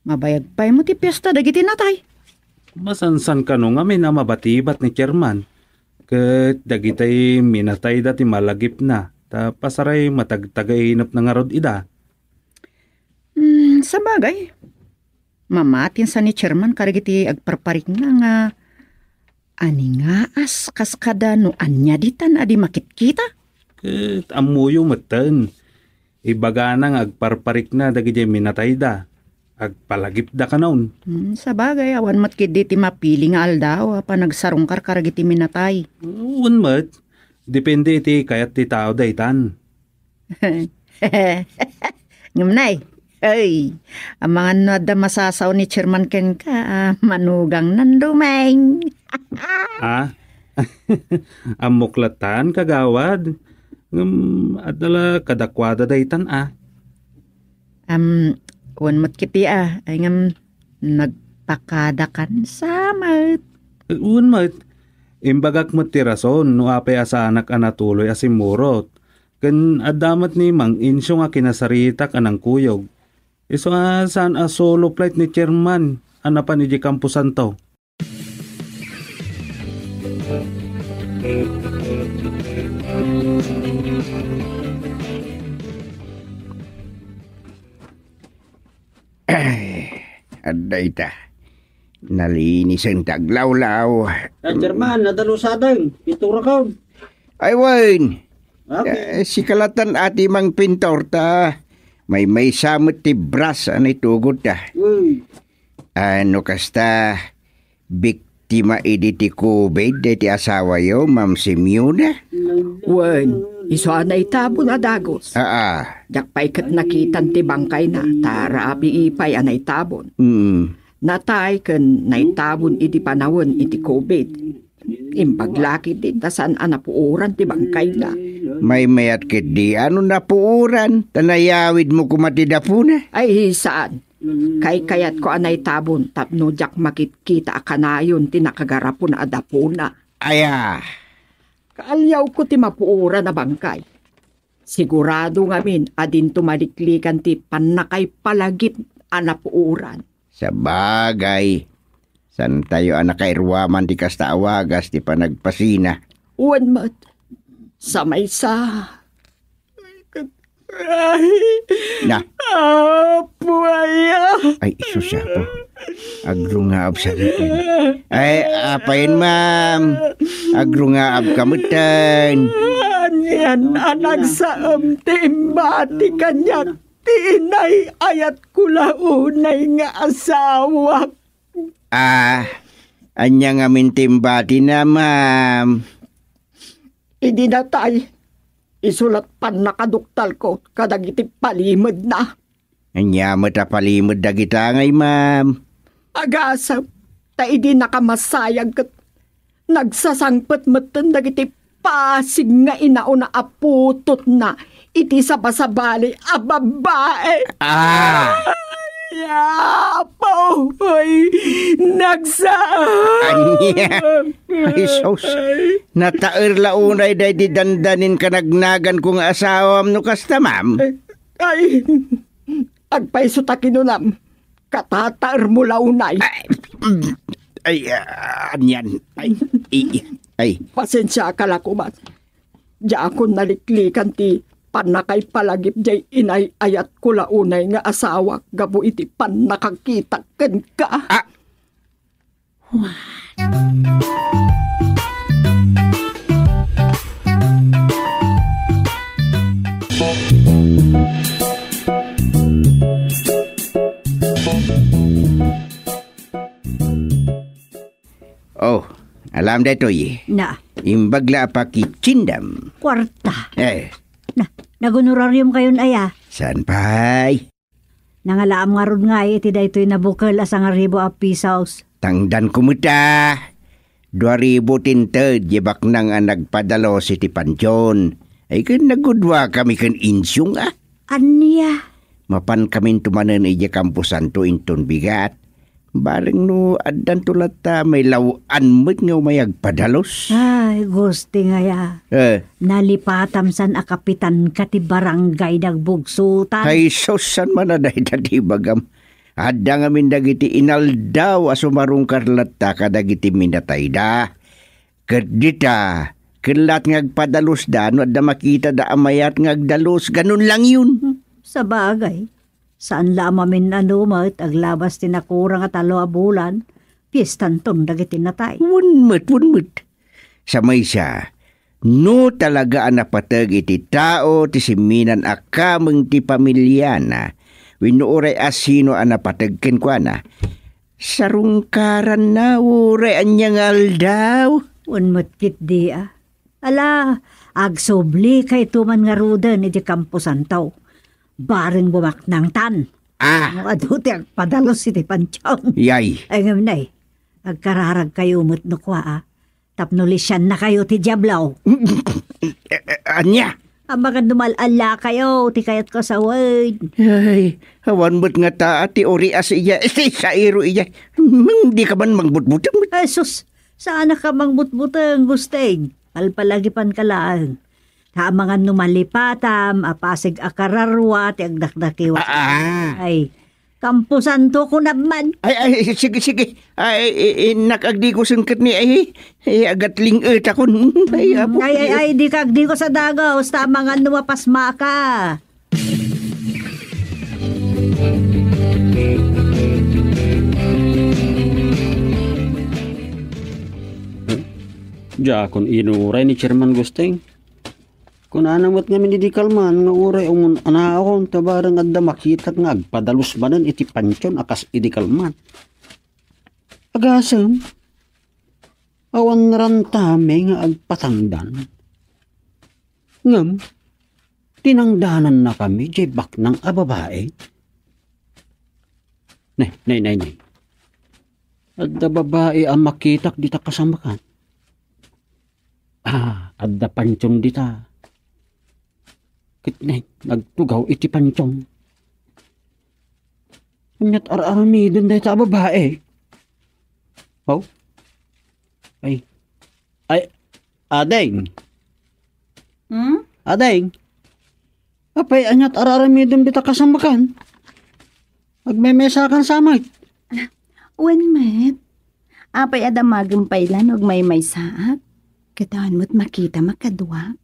Mabayag pay met ti piesta dagiti natay. Masansan kano ngamin a mabatibat ni Chairman, ket dagitay minatayda ti malagipna, ta pasaray matagtagainepna ngarud ida. Hmm, sabagay. Mamatinsa ni Chairman kadagiti agparparikna nga aningaas kas kada no ania ditan a di makitkita. Ket ammoyo metten, ibagana nga agparparikna dagiti minatayda, agpalagipda kanon. Hmm, sabagay, awan met ketdi ti mapili nga aldaw a panagsarungkar kadagiti minatay. Wen met, depende iti kayat ti tao daytan. Ngem nay, ay, amangan no adda masasao ni Chairman kenka, a, manugang nan Dumeng. Ah? Ammok latan, kagawad. Ngem adda la kadakuada daytan, a. Am, wen met ketdi, a, ay ngem nagpakadakan sa met. Wen met, imbagak met ti rason no apay a saanak a natuloy a simmurot. Ken adda met ni Mang Insyong a kinasaritak a nangkuyog. Isu a saan a solo flight ni Chairman a napan idiay kamposanto. Ay, adda ita. Nalinisen ti aglawlaw. Ah, Chairman, nadalusaden. Pinturakon. Ay, wen. Okay. Eh, sika latan a ti mangpintor ta maymaysa met ti brush a naitugod ta. Uy. Ano kasta, biktima idi ti covid daydi asawayo, Ma'am Simeona? Wen, isu a naitabon a dagus. Aa. Diak pay ket nakitan ti bangkayna, ta rabii pay a naitabon. Mm. Natay ken naitabon idi panawen iti covid. Imbag la ketdi ta saan a napuoran ti bangkayna. Maymayat ketdi a no napuoran, ta nayawidmo koma ti dapuna. Ay, saan. Kaykayatko a naitabon tapno diak makitkita a kanayon ti nakagarapon a dapuna. Aya. Kaaliawko ti mapuoran a bangkay. Sigurado ngamin a dinto maliklikan ti pannakaipalagip a napuoran. Sabagay, santayo a nakairuaman ti kasta a wagas ti panagpasina. Wen met, sa maysa. Ay, Na. Apo aya. Ay, isus, Apo. Agrungaab sa ripen. Ay, apayen, ma'am. Agrungaab ka metten. Yan a nagsaem ti imbati kaniak ti inay-ayatko la unay nga asawak. Ah, ania ngamin ti imbatina, ma'am? Idi natay, isu la ti pannakaduktalko kadagiti palimedna. Ania met a palimed dagita ngay, ma'am? Agasem, ta idi nakamasayag ket nagsasangpet metten dagiti pasig nga inauna a putotna iti sabasabali a babae. Ah! Ay, Apo, ay, nagsaem. Ania? Ay, sus. Nataer la unay daydi dandanin kanagnaganko nga asawam no kasta, ma'am? Ay, agpayso ta kinunam, katataermo la unay. Ay, mm, ay, ah, anian? Ay, i-, ay. Pasensiaka la koma. Diakon naliklikan ti pannakaipalagip diay inay-ayatko la unay nga asawak gapu iti pannakakitak kenka. Ah! Oh, alam daytoy. Na. Imbag la a pakitsindam. Kuarta. Eh. Na, nagunorarium kayon aya? Saan pay? Nangalaam ngarud ngay iti daytoy nabukel a sangaribu a pisos. Tangdanko met a. Dua ribu ti inted diay baknang a nagpadalus iti pantion. Ay ken nagudua kami ken insyong a. Ania? Mapan kamin tumanen idiay kamposanto inton bigat. Bareng no addanto latta, mailaw-an met nga umay agpadalus. Ay, Gusti ngaya. Eh. Nalipatam san a kapitan ka ti barangay dagbugsutan. Ay, sus, saan man a dayta ti ibagam? Adda ngamin dagiti inaldaw a sumarungkar latta kadagiti minatayda. Ket dita, kellat nga agpadalusda no adda makitada a mayat nga agdalus, ganun lang yun. Hmm, sabagay. Saan la a mamin-ano met aglabas ti nakurang a tallo a bulan, piestanton dagiti natay. Wen met, wen met. Sa maysa, no talaga a napateg iti tao ti simminan a kameng ti pamiliana, wenno uray asino a napateg kenkuana, sarungkaranna uray ania nga aldaw. Wen met ketdi a. Ala, agsubli kayto man ngaruden iti kamposanto. Bareng bumaknangtan. Ah. No adu ti agpadalus iti pantion. Yay. Ay, ngem nay, agkararag kayo met no kua, a. Tapno lisianna kayo ti Diablo. Eh, eh, ania? Amangan no mal-ala kayo, ti kayat ko sa word. Ay, awan met nga taa ti urias iya, iti sairo iya. Mang di ka man mangbutbuteng. Ay, sus, saan ka mangbutbuteng, Gusting? Palpalagipan ka laeng. Ta amangan no malipatam a pasig a kararua ti agdakdakiwas. Ah, ah. Ay, kamposanto ko naman. Ay, ay, sige, sige. Ay, i-, innak agdigosen ket ni, ay, ay, agatling-etakon. Ay, apo. Ay, ay, ay, di ka agdigos a dagos, ta amangan no mapasma ka. Diakon inuray ni Chairman Gusting. Kunana met ngamin idi kalman nga uray umun-anaon ta bareng adda makitak nga agpadalus manen iti pantion a kas idi kalman. Agasem, awan rantami nga agpatangdan. Ngem, tinangdanannakami diay baknang a babai. Nay, nay, nay, nay. Adda babai a makitak dita kasamakan. Ah, adda pantion dita. Ket nay, nagtugaw iti pantion. Aniat ar-aramiden dayta a babai? Aw? Ay. Ay, ading. Hmm? Ading. Apay, aniat ar-aramidem dita kasamakan? Agmemesakan sa met. Wen met. Apay a damagem pay la no agmaymaysaak? Ket awan met makitam a kaduak.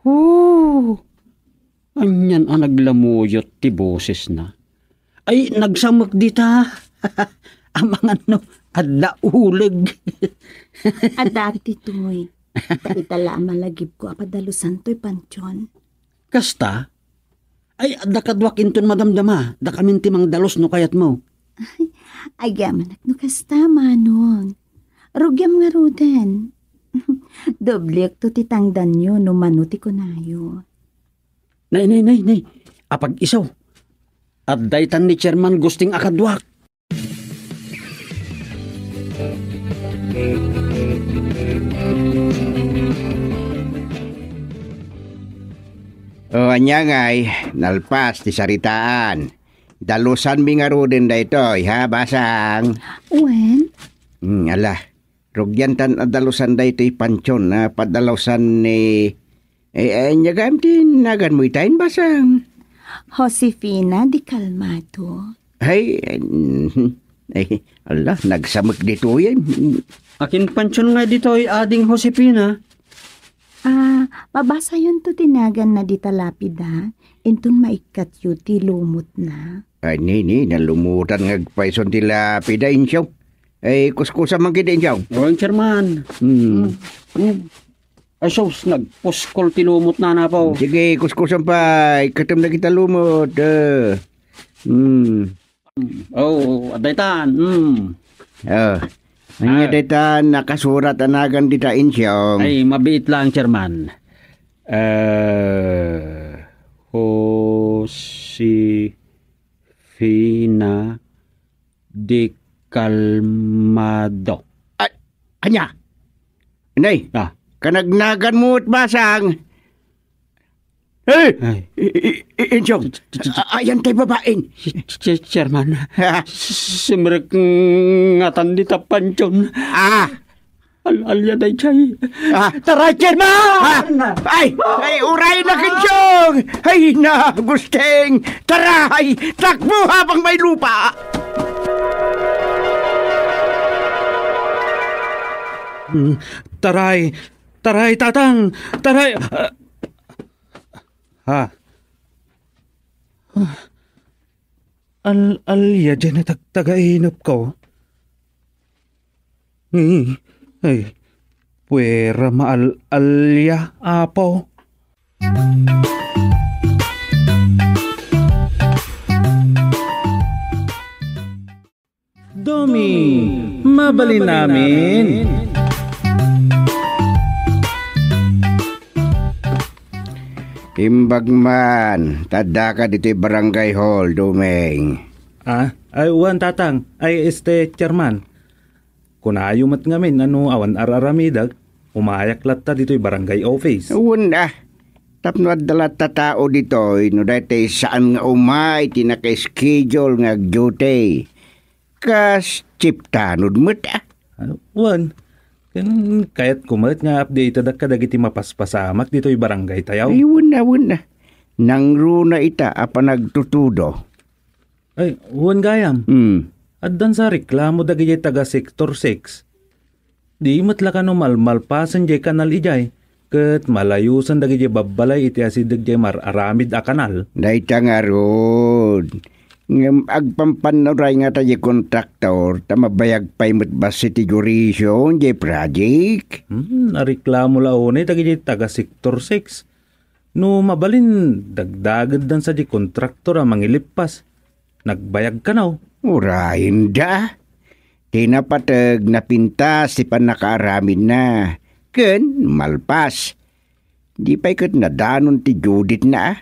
Oh! Anian a naglamuyot ti bosesna. Ay, nagsamek dita. Amangan no adda uleg. Adda ditoy. Ta ita la a malagipko a padalusan toy pantion. Kasta? Ay, adda kaduak inton madamdama, dakamin ti mangdalus no kayatmo. Agyamanak no kasta, Manong. Rugiam ngaruden. Dobliekto ti tangdanyo no mano ti kunayo. Nay, nay, nay, nay. Apag-iso. Adda itan ni Chairman Gusting a kaduak. O, ania ngay, nalpas ti saritaan. Dalusanmi ngaruden daytoy, ha, Basang? Wen? Hmm, ala, rugiantan a dalusan daytoy pantion a padalusan ni, eh, eh, ania gayam ti naganmo ita, Basang? Josefina di Calmado. Ay, mm, ay, ala, nagsamek ditoy, ay. Akin pantion ngay ditoy, Ading Josefina? Ah, mabasayonto ti naganna dita lapida, inton maikkatyo ti lumotna. Ay, nini, nalumutan nga agpayson ti lapida, Insyong. Ay, kuskusan man kadi, Insyong. Wen, Chairman. Hmm. Hmm. Hmm. Ay, sus, nagpuskol ti lumotna, Apo. Sige, kuskusan pay. Ikkatem dagita lumot. Eh. Hmm. Oh, adda itan. Hmm. Oh. Ania dayta nakasurat a nagan dita, Insyong? Ay, mabiit lang, Chairman. Eh, Josefina de Calmado. Ay, ania? Nay, ah, kanagnagan mo at Basang. Eh! Ay. I-, i-, i-, Insyong, ch-, ch-, ch-, a-, ayan tay babaen. Ch-, ch-, Chairman, ha? Simrek ngatan dita pantion. Ah! Al-, alya dayjay. Ah! Taray, Chairman! Ah! Ay! Ay, uray na, Insyong! Ay, na, Gusting! Taray! Takbo habang may lupa! Hmm, taray! Taray, Tatang! Taray! Ah! Ha? Al-, alya diay natagtagainepko. Hmm. Ay, puera maal-alya, Apo. Doming, mabalin amin. Imbag man, ta addaka ditoy barangay hall, Doming. Ah, ay, wen, Tatang. Ay, este, Chairman. Kunayo met ngamin a no awan ar-aramidek, umayak latta ditoy barangay office. Wen, ah. Tapno adda latta tao ditoy, no daytoy saan nga umay ti naka-schedule nga ag-duty. Kas chief tanod met, ah. Ah, wen. Ken kayatko met nga updatedek kadagiti mapaspasamak ditoy barangay tayo. Ay, wen a, wen a. Nangruna ita a panagtutudo. Ay, wen gayam. Hmm. Addan sa reklamo dagiti taga Sector six. Di met la kano malmalpasen diay kanal idiay, ket malayosen dagiti babbalay iti asideg diay mar-aramid a kanal. Dayta ngarud. Ngem agpampannuray ngata diay kontraktor ta mabayag pay met bassit ti duration diay project. Hmm, nareklamo la unay dagiti taga Sector six. No mabalin, dagdageddan sa diay kontraktor a mangilippas. Nagbayag kano? Urayenda. Ti napateg, napintas ti pannakaaramidna. Ken malpas. Di pay ket nadanon ti due date-na, ah.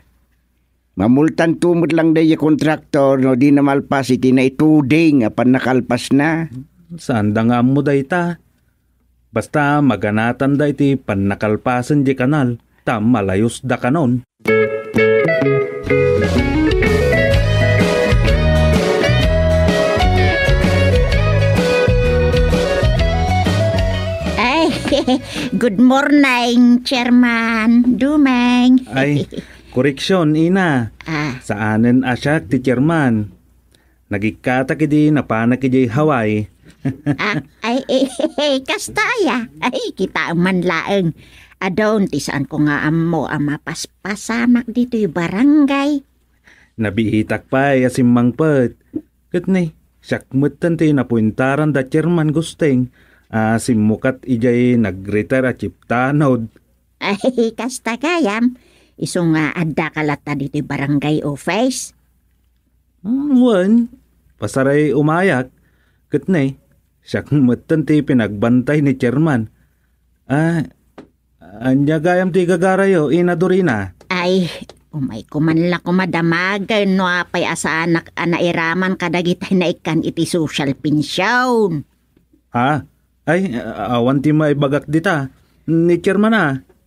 Mamultanto met lang daydiay kontraktor no dina malpas iti naituding a pannakalpasna. Saanda nga ammo dayta. Basta maganatanda iti pannakalpasen diay kanal, ta malayosda kanon. Ay, good morning, Chairman Doming. Ay, koreksyon, Ina. Ah. Saanen a siak ti Chairman. Nagikkatak idi napanak idiay Hawaii. Ah, ay, eh, eh, eh, kasta aya. Ay, kitaem man laeng. Adun ti saanko nga ammo a mapaspasamak ditoy barangay. Nabiitak pay a simmangpet. Ket ni, siak metten ti napuentaran da Chairman Gusting A, simmukat idiay nag-retire a chief tanod. Ay, kasta gayam. Isu nga addaka latta ditoy barangay office? Hmm, wen. Pasaray umayak. Ket ne, siak metten ti pinagbantay ni chairman. A, ania gayam ti igagarayo, Ina Dorina? Ay, umayko man la koma damagen no apay a saanak a nairaman kadagitay naikkan iti social pension. A, ay, a-, awan ti maibagak dita. Ni chairman a.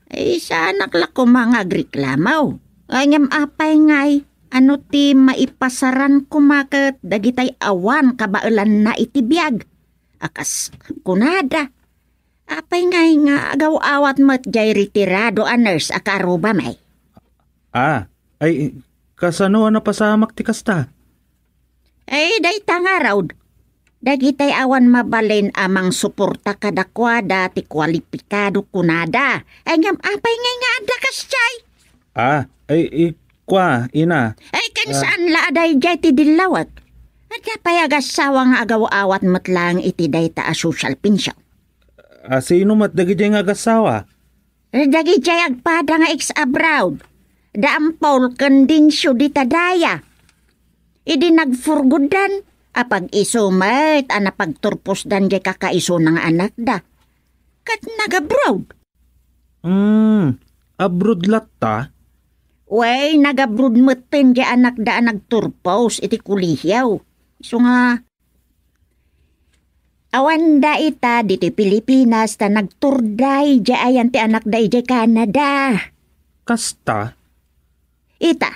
Ay, saanak la koma nga agreklamo. Ngem apay ngay, ano ti maipasaran koma ket dagitay awan kabaelanna iti biag? A kas kunada, apay ngay nga agaw-awat met jay retirado a nurse a kaarrubami? A, ay, kasano a napasamak ti kasta? Ay, dayta ngarud, dagitay awan mabalin a mangsuporta kadakuada ti kualipikado kunada. Ay, ngem apay ngay nga adda kasjay? A, ay, i-, kua, Ina. Ay, ken saan la a dayjay ti dillawek? Adda pay agassawa nga agaw-awat met laeng iti dayta a social pension? A, sino met dagidiay nga agassawa? Dagidiay agpada nga ex-abroad, da Ampol ken Dencio dita daya. Idi nagfurguddan, apag-isu met a napagturposdan jay kakaisuna nga anakda. Ket nag-abroad. Hmm, abroad latta? Wen, nag-abroad metten jay anakda a nagturpos iti kolehiyo. Isu nga, awanda ita ditoy Pilipinas ta nagturday jay ayan ti anakda idiay Canada. Kasta? Ita,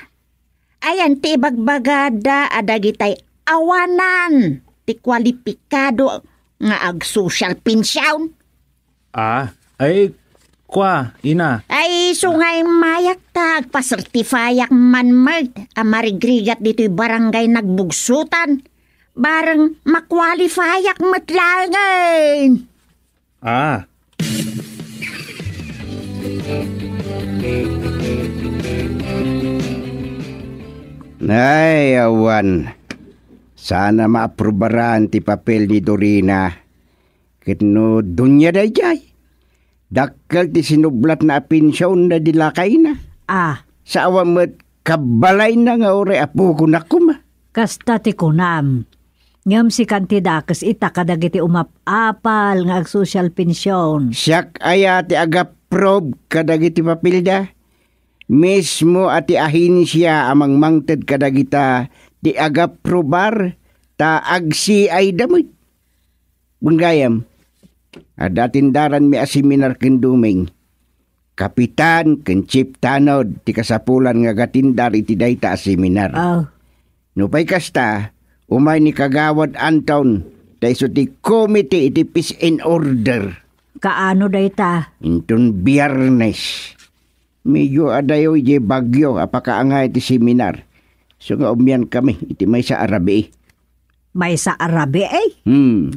ayan ti ibagbagada a dagitay awanan ti kualipikado nga ag-social pension. A, ay, kua, Ina. Ay, isu nga immayak ta agpasertifayak man met a marigrigat ditoy barangay Nagbugsutan. Bareng makualifayak met laengen. A. Ay, awan. Saan a maaprubaran ti papel ni Dorina. Ket no dunia daydiay, dakkel ti sinublatna a pension daydi lakayna. A. Sa awan met kabbalayna nga uray apokona koma. Kasta ti kunam. Ngem sikan ti dakes ita kadagiti umap-apal nga agsocial pension. Siak aya ti agapprove kadagiti papelda? Mismo a ti ahensia a mangmangted kadagita ti agaprobar ta agsiayda met. Wen gayam, adda atindaranmi a seminar ken Doming. Kapitan ken chief tanod ti kasapulan nga agatindar iti dayta a seminar. Ah. Nupay kasta, umay ni Kagawad Anton ta isu ti komite iti peace and order. Kaano dayta? Inton Biyernes. Medyo adayo idiay Baguio a pakaangay ti seminar. Isu nga umiankami iti maysa a rabii. Maysa a rabii? Hmm.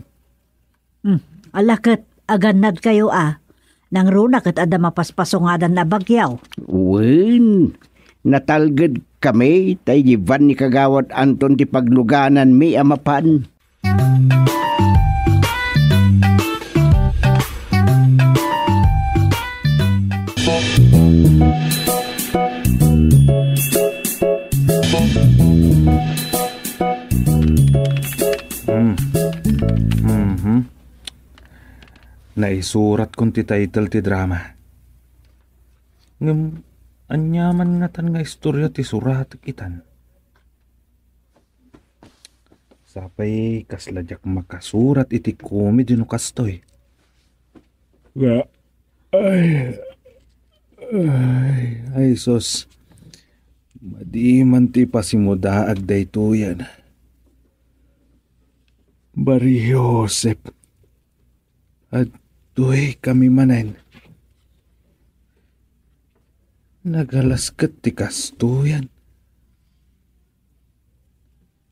Hmm. Ala ket, agannadkayo a. Nangruna ket adda mapaspasungadan a bagyo. Wen, natalgedkami ta idiay van ni Kagawad Anton ti paglugananmi a mapan. Mm. Mhm. Naisuratkon ti title ti drama. Ngem, ania man ngatan nga istorya ti suratek itan? Sapay kasla diak makasurat iti komedi no kastoy. Nga, ay, ay, ay, sus. Madi man ti pasimudaag daytoyen. Bari Joseph, adtoy kami manen. Nagalas ket ti kastoyen.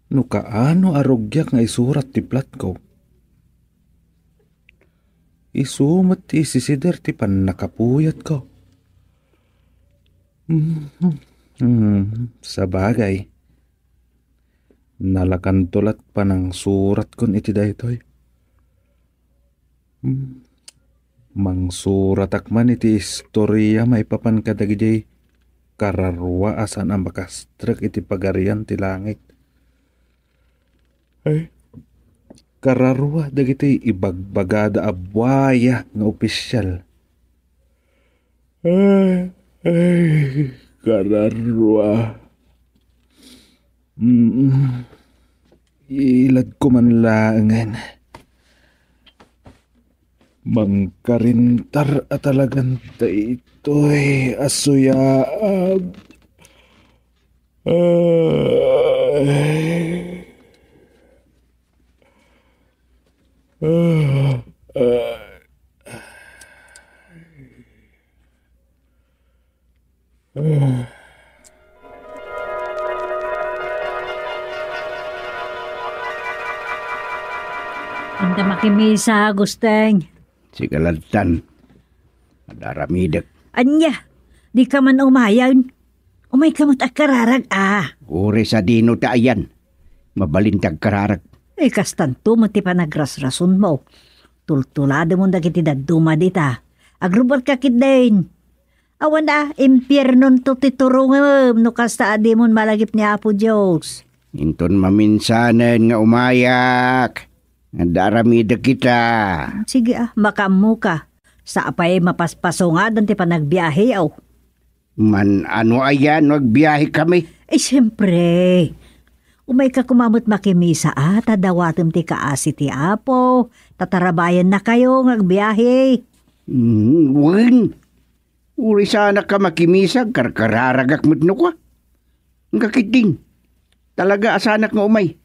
No kaano a rugiak nga isurat ti platko, isu met ti isisider ti pannakapuyatko. Mhm. Mhm. Sabagay, nalakanto lat panangsuratko iti daytoy. Hmm. Mangsuratak man iti istoria maipapan kadagidiay kararua a saan a makastrek iti Pagarian ti Langit. Ay, kararua dagiti ibagbagada a buaya nga opisial. Ay, ay, kararua. Mm. Iladko man laengen. Mangkarintar a talagan daytoy a suyaab. Ay. Ah, ah. Anta makimisa, Agustin. Sika lattan. Ad-aramidek. Ania, di ka man umayan? Umay ka met agkararag, a. Uray sadino ti ayan. Mabalin ti agkararag. Eh, kastanto met ti panagrasrasonmo. Tultulademon dagiti dadduma dita. Agrubor ka ketdin. Awan a, impiernonto ti turongem no kasta a dimon malagip ni Apo Dios. Inton maminsanen nga umayak, adda aramidek ita. Sige a, makaammoka. Sa apay mapaspasungadan ti panagbiahe, aw? Man-ano aya no agbiahekami? Eh, siempre. Umayka koma met makimisa a, ta dawatem ti kaasi ti Apo, ta tarabayannakayo nga agbiahe. Mm, wen. Uray saanak a makimisa, agkarkararagak met no kua. Ngem ketdin, talaga a saanak nga umay.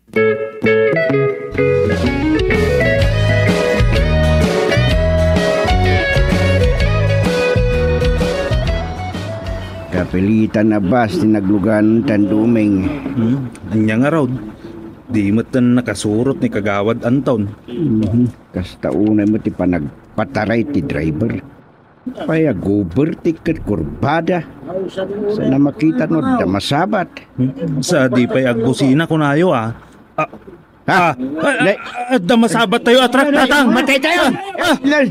Kapilitan a bus ti naglugan tan Doming. Hmm, ania ngarud? Di met ten nakasurot ni Kagawad Anton. Mhm. Kasta unay met ti panagpataray ti driver. Pay agubertik ket kurbada. Saan a makita no adda masabat. Sa di pay agbusina kunayo, a. Ah, ah, ah, adda masabat tayo a truck, Tatang. Matay tayo. Ah, ah.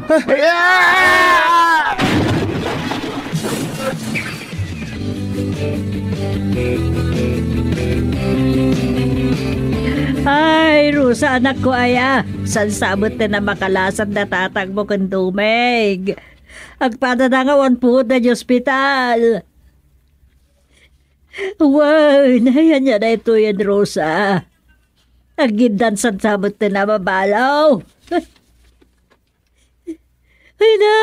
Ay, Rosa, anakko aya. Saan sabet ti na makalasat da tatangmo ken Doming? Agpadada nga awan puot daydi ospital. Wen, ania daytoyen, Rosa? Agiddan saan sabet ti na mabalaw. Ay na,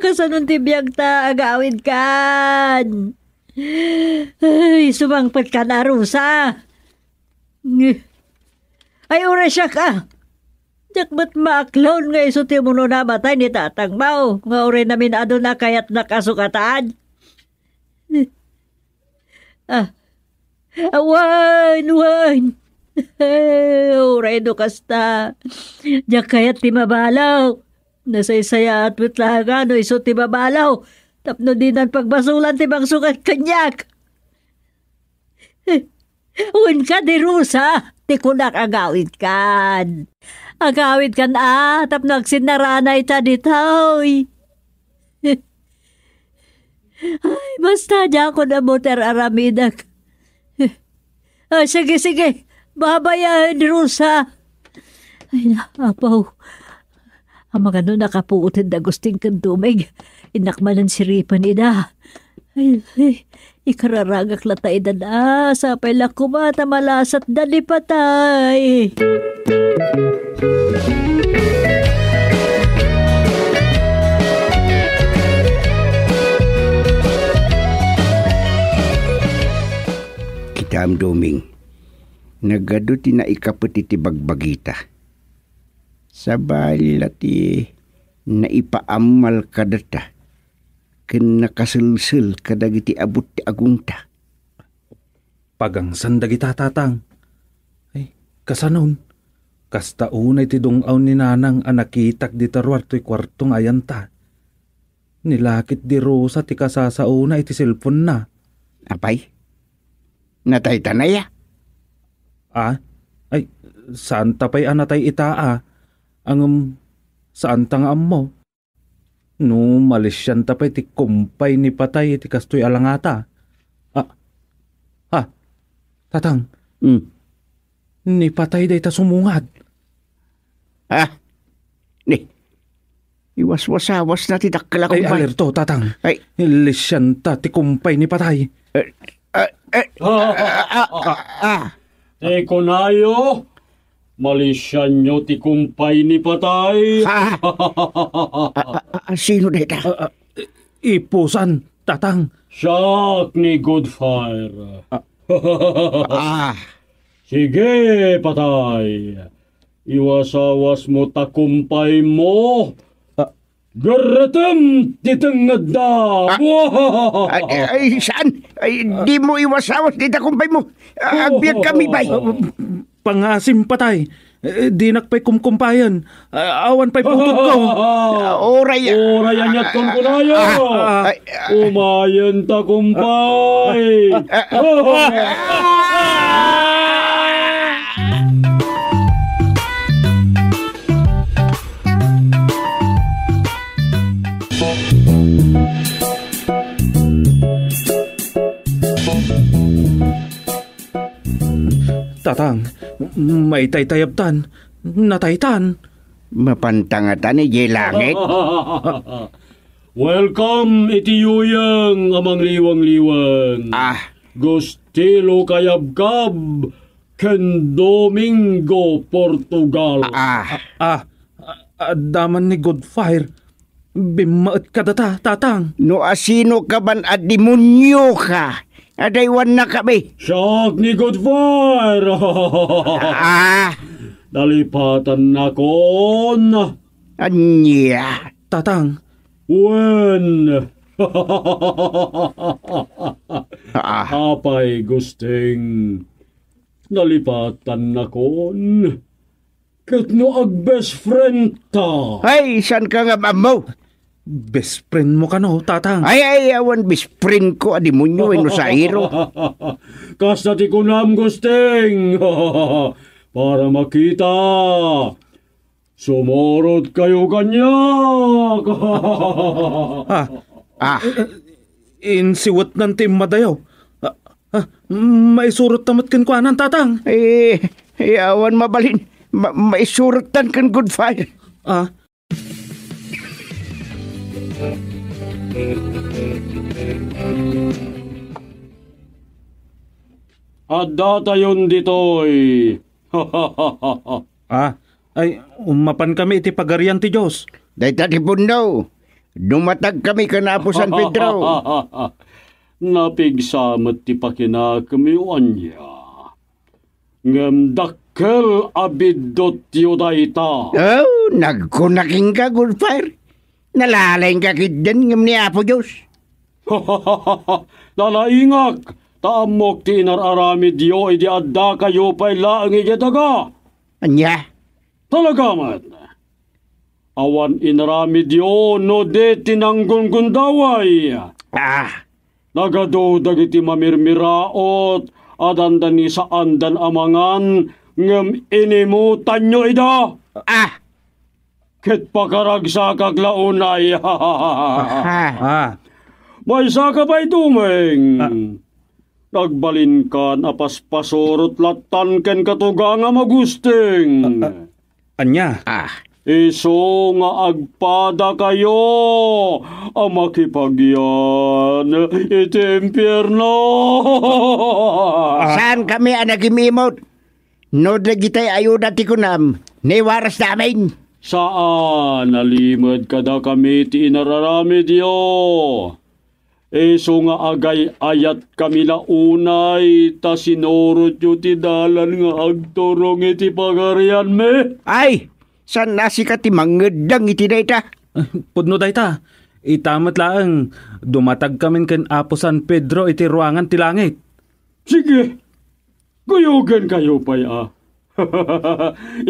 kasanon ti biagta, agawidkan. Ay, sumangpetkan a, Rosa. Ay, uray siak a. Diak met maaklon nga isu ti umuna namatay ni tatangmo, nga uray namin-adun a kayatnak a sukatan. Ah, awan, wan. Uray no kasta, diak kayat ti mabalaw. Nasaysayaat met laeng no isu ti mabalaw, tapno dinan pagbasolan ti mangsukat kaniak. Wen kadi, Rosa, ti kunak, agawidkan. Agawidkan a, tapno agsinnaranay ta ditoy. Ay, basta diakon ammo ti ar-aramidek. Ah, sige, sige. Babayaen, Rosa. Ay, Apo. Amangan no nakapuoten da Agustin ken Doming. Innak manen siripen ida. Ay, ay, ikararagak la ta ida na. Sapay la koma ta malasat da ni patay. Kitam, Doming. Nagadu ti naikapet iti bagbagita. Sabali la ti naipaammal kadata ken nakaselsel kadagiti abut ti agungta. Pagangsan dagita, Tatang. Ay, kasanon? Kasta unay ti dung-aw ni Nanang a nakitak dita ruar toy kuarto nga ayanta. Nilakit di Rosa ti kasasaona iti cellphone-na. Apay? Nataytan aya? Ah? Ay, saan ta pay a natay ita a. Ngem, Saanta nga ammo. No malisianta pay ti kumpay ni patay iti kastoy a langata. Ah, ah, tatang, Hmm. ni patay dayta sumungad. Ah, ni, iwaswasawasna ti dakkel a Ay, kumpay. Alerto, tatang. Ay. Lisianta ti kumpay ni patay. Eh, eh, eh, Ah, ah, ah, ah, ah. Ti kunayo, malisianyo ti kumpay ni patay. Ah. Ah, ah, ah, sino dayta? Ah, ah, ipusan, tatang. Siak ni Goodfire. Ah. Ah. Sige, patay. Iwasawasmo ta kumpaymo. Ah. Garratem ti tengngedda. Ah. Ay, ay, saan? Ay, dimo iwasawas dita kumpaymo. Ah, agbiag kami, bay. Ah, pangasim, patay. Eh, dinak pay kumkumpayen. Ah, awan pay putotko. Ah, oray, ah. Oray, aniat kunkunayo. Ah, ah. Ay, ah. Umayen ta, kumpay. Ah, ah, ah. Tatang, maitaytayabtan, nataytan. Mapantangatan idiay langit? Welcome iti yuyeng a mangliwang-liwang. Ah. Gustilo Kayabkab ken Domingo Portugal. Ah. Ah, ah, adda man ni Goodfire. Bimmaet kadata, tatang. No asino ka man a demonio ka, adaywanna kami. Siak ni Goodfire. Ah. Nalipatannakon. Ania? Tatang. Wen. Ah. Apay, Gusting. Nalipatannakon. Ket no ag-best friend ta? Ay, saan ka nga ammo? Best friend mo kano, tatang? Ay, ay, awan best friend ko a demonyo wenno sairo. Kasta ti kunam, Gusting. Para makita, sumurot kayo kaniak. Ah. Ah. Insiwetnan ti immadayo. Ah, ah, maisurot ta met kenkuanan, tatang. Eh, eh, awan mabalin. Ma-, maisurottan ken Goodfire. Ah. Addatayon ditoy. Ah, ay, ummapan kami iti Pagarian ti Dios. Dayta ti pudno. Dumatag kami ken Apo San Pedro. Napigsa met ti pakinakemyo ania. Ngem dakkel a biddutyo dayta. Oh, nagkunak inka, Goodfire. Nalalaingka ketdin ngem ni Apo Dios. Nalaingak, ta ammok ti inar-aramidyo idi addakayo pay laeng idiay daga. Ania? Talaga met. Awan inaramidyo no di ti nanggungundaway. Ah. Nagadu dagiti mamirmiraot a dandani saandan a mangan ngem inimutanyo ida. Ah. Ket pakaragsakak la unay. Ah. Ah. Maysaka pay, Doming. Ah. Nagbalinkan a paspasurot lattan ken katugangam a Gusting. Ah, ah, ania? Ah. Isu nga agpadakayo a makipagyan iti impierno. Ah. Saan kami a nagimimot? No dagitay ayuda ti kunam, naiwarasda amin. Saan a limed kadakami ti inararamidyo. Isu nga agay-ayatkami la unay ta sinurotyo ti dalan nga agturong iti pagarianmi. Ay, saan a sika ti mangeddeng iti dayta? Pudno dayta. Ita met laeng, dumatagkamin ken Apo San Pedro iti ruangan ti langit. Sige, kuyogenkayo pay a.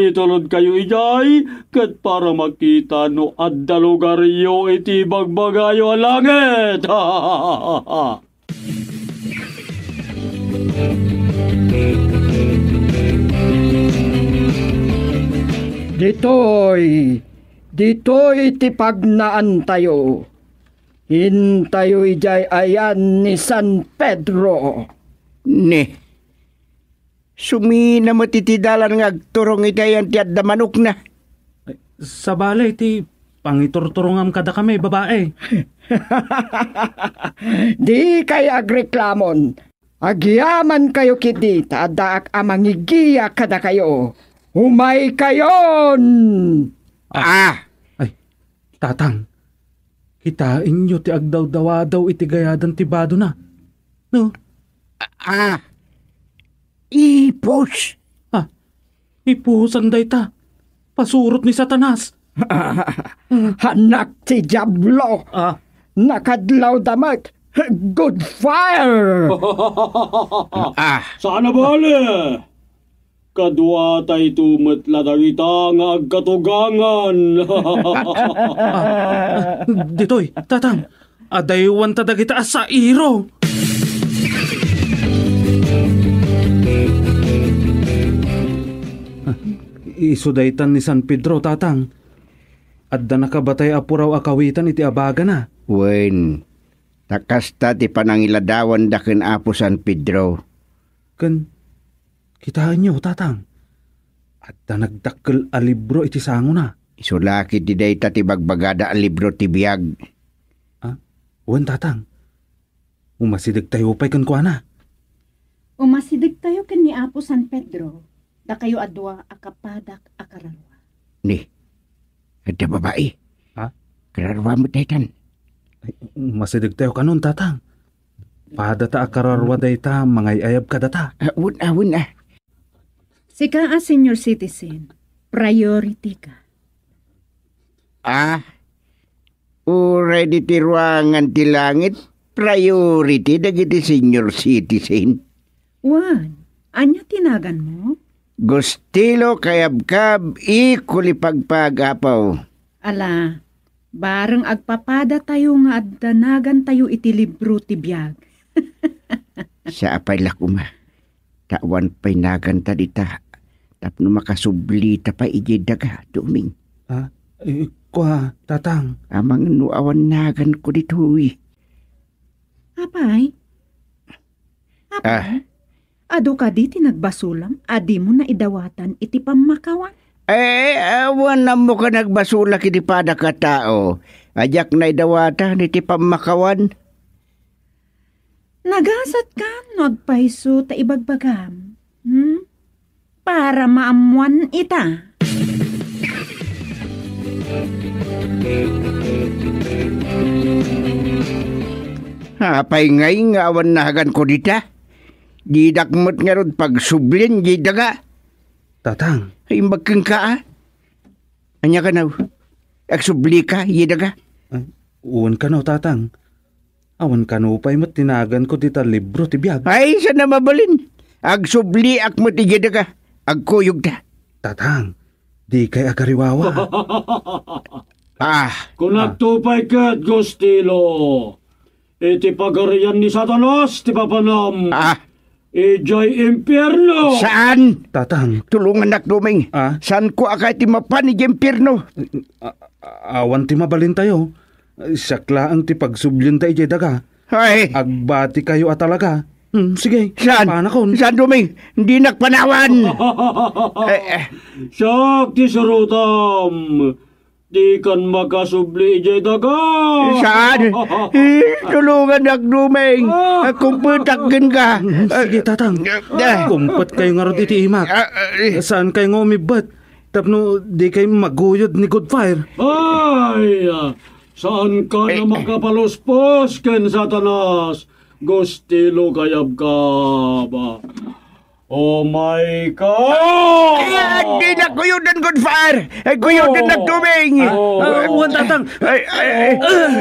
Itulodkayo idiay ket para makita no adda lugaryo iti bagbagayo a langit. Ditoy Ditoy ti pagnaantayo. Intayo idiay ayan ni San Pedro. Ni, sumina met iti dalan nga agturong iti ayan ti adda manokna. Ay, sabali ti pangiturturongam kadakami, babae. Dikay agreklamon. Agyamankayo ketdi ta addaak a mangigiya kadakayo. Umaykayon! Ah! Ay, Tatang, kitaenyo ti agdawdawadaw iti gayadan ti badona. No? Ah! Ipus! Ah, ipusan dayta. Pasurot ni Satanas. Anak ti Diablo! Ah. Nakadlawda met. Good fire! Ah. Saan a bale? Kaduatayto met la dagita nga agkatugangan. Ah, ditoy, Tatang. Adaywanta dagita a sairo. Isu daytan ni San Pedro, Tatang. Adda nakabatay a puraw a kawitan iti abagana. Wen, ta kasta ti panangiladawanda ken Apo San Pedro. Ken, kitaenyo, Tatang. Adda nagdakkel a libro iti sangona. Isu la ketdi dayta ti bagbagada a libro ti biag. Ah, wen, Tatang. Umasidegtayo pay kenkuana. Umasidegtayo ken ni Apo San Pedro, dakayo a dua a kapadak a kararua. Ni, adda babai. Ha? Kararua met daytan. Ay, umasidegtayo kanon, Tatang. Padata a kararua dayta, mangay-ayab kadata. Ah, wen, ah, wen, ah. Sika a senior citizen, priority ka. Ah, uray ditoy ruangan ti langit, priority dagiti senior citizen. Wen, ania ti naganmo? Gustilo, kayabkab, ikuli pagpagapaw. Ala, bareng agpapadatayo nga adda nagantayo iti libro ti biag. Sa apay la koma. Ta awan pay naganta dita tapno makasublita pay idiay daga, Doming. Ah, eh, kua, Tatang. Amangan no awan naganko ditoy. Apay? Apay? Ah. Adu kadi ti nagbasulam a dimo naidawatan iti pammakawan? Eh, awan ammo ka nagbasolak iti padak a tao a diak naidawatan iti pammakawan. Nagasat kan no agpayso ta ibagbagam, hmm? Para maammuan ita. Apay ngay nga awan naganko dita? Didak met ngarud pagsublin diay daga. Tatang. Ay, imbag kenka, a? Ania kano? Agsublika, idiay daga? Ay, wen kano, Tatang. Awan kano pay met ti naganko dita libro ti biag. Ay, saan a mabalin? Agsubliak met idiay daga. Agkuyogta. Tatang, dikay agariwawa. Ah. Kunakto pay ket, Gustilo. Iti pagarian ni Satanas ti papanam. Ah. Idiay impierno. Saan? Tatang. Tulongannak, Doming. Ah? Saanko a kayat ti mapan idiay impierno? A-, a-, awan ti mabalintayo. Siak laeng ti pagsublienta idiay daga. Ay. Agbatikayo a talaga. Hmm, sige. Saan? Panakon. Saan, Doming? Dinak panawan. Eh, eh. Siak ti surotam. Dikan makasubli idiay daga. Saan? Eh, tulongannak, Doming. Ah. Kumpetak kenka. Sige, Tatang. Eh. Kumpetkayo ngarud iti imak. Ah, eh. Saankayo nga umibbet tapno dikay maguyod ni Good Fire. Ay, ah, saanka a makapaluspos ken Satanas, Gustilo, kayabkab. Oh my God! Ay, dinak kuyoden, Good Fire! Ay, kuyodennak, Doming! Ah, ah, wen, Tatang. Ay, ay, ay.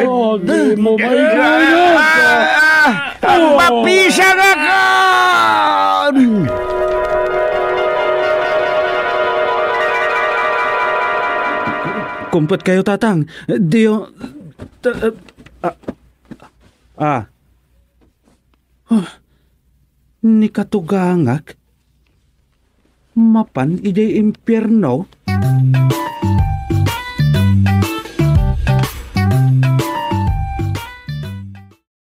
Oh, di mo maiguyod. Ah, ah, ah, mapisangakan! Kumpetkayo, Tatang. Diyo, ta-, ah, ah. Huh, ni katugangak, mapan idiay impierno?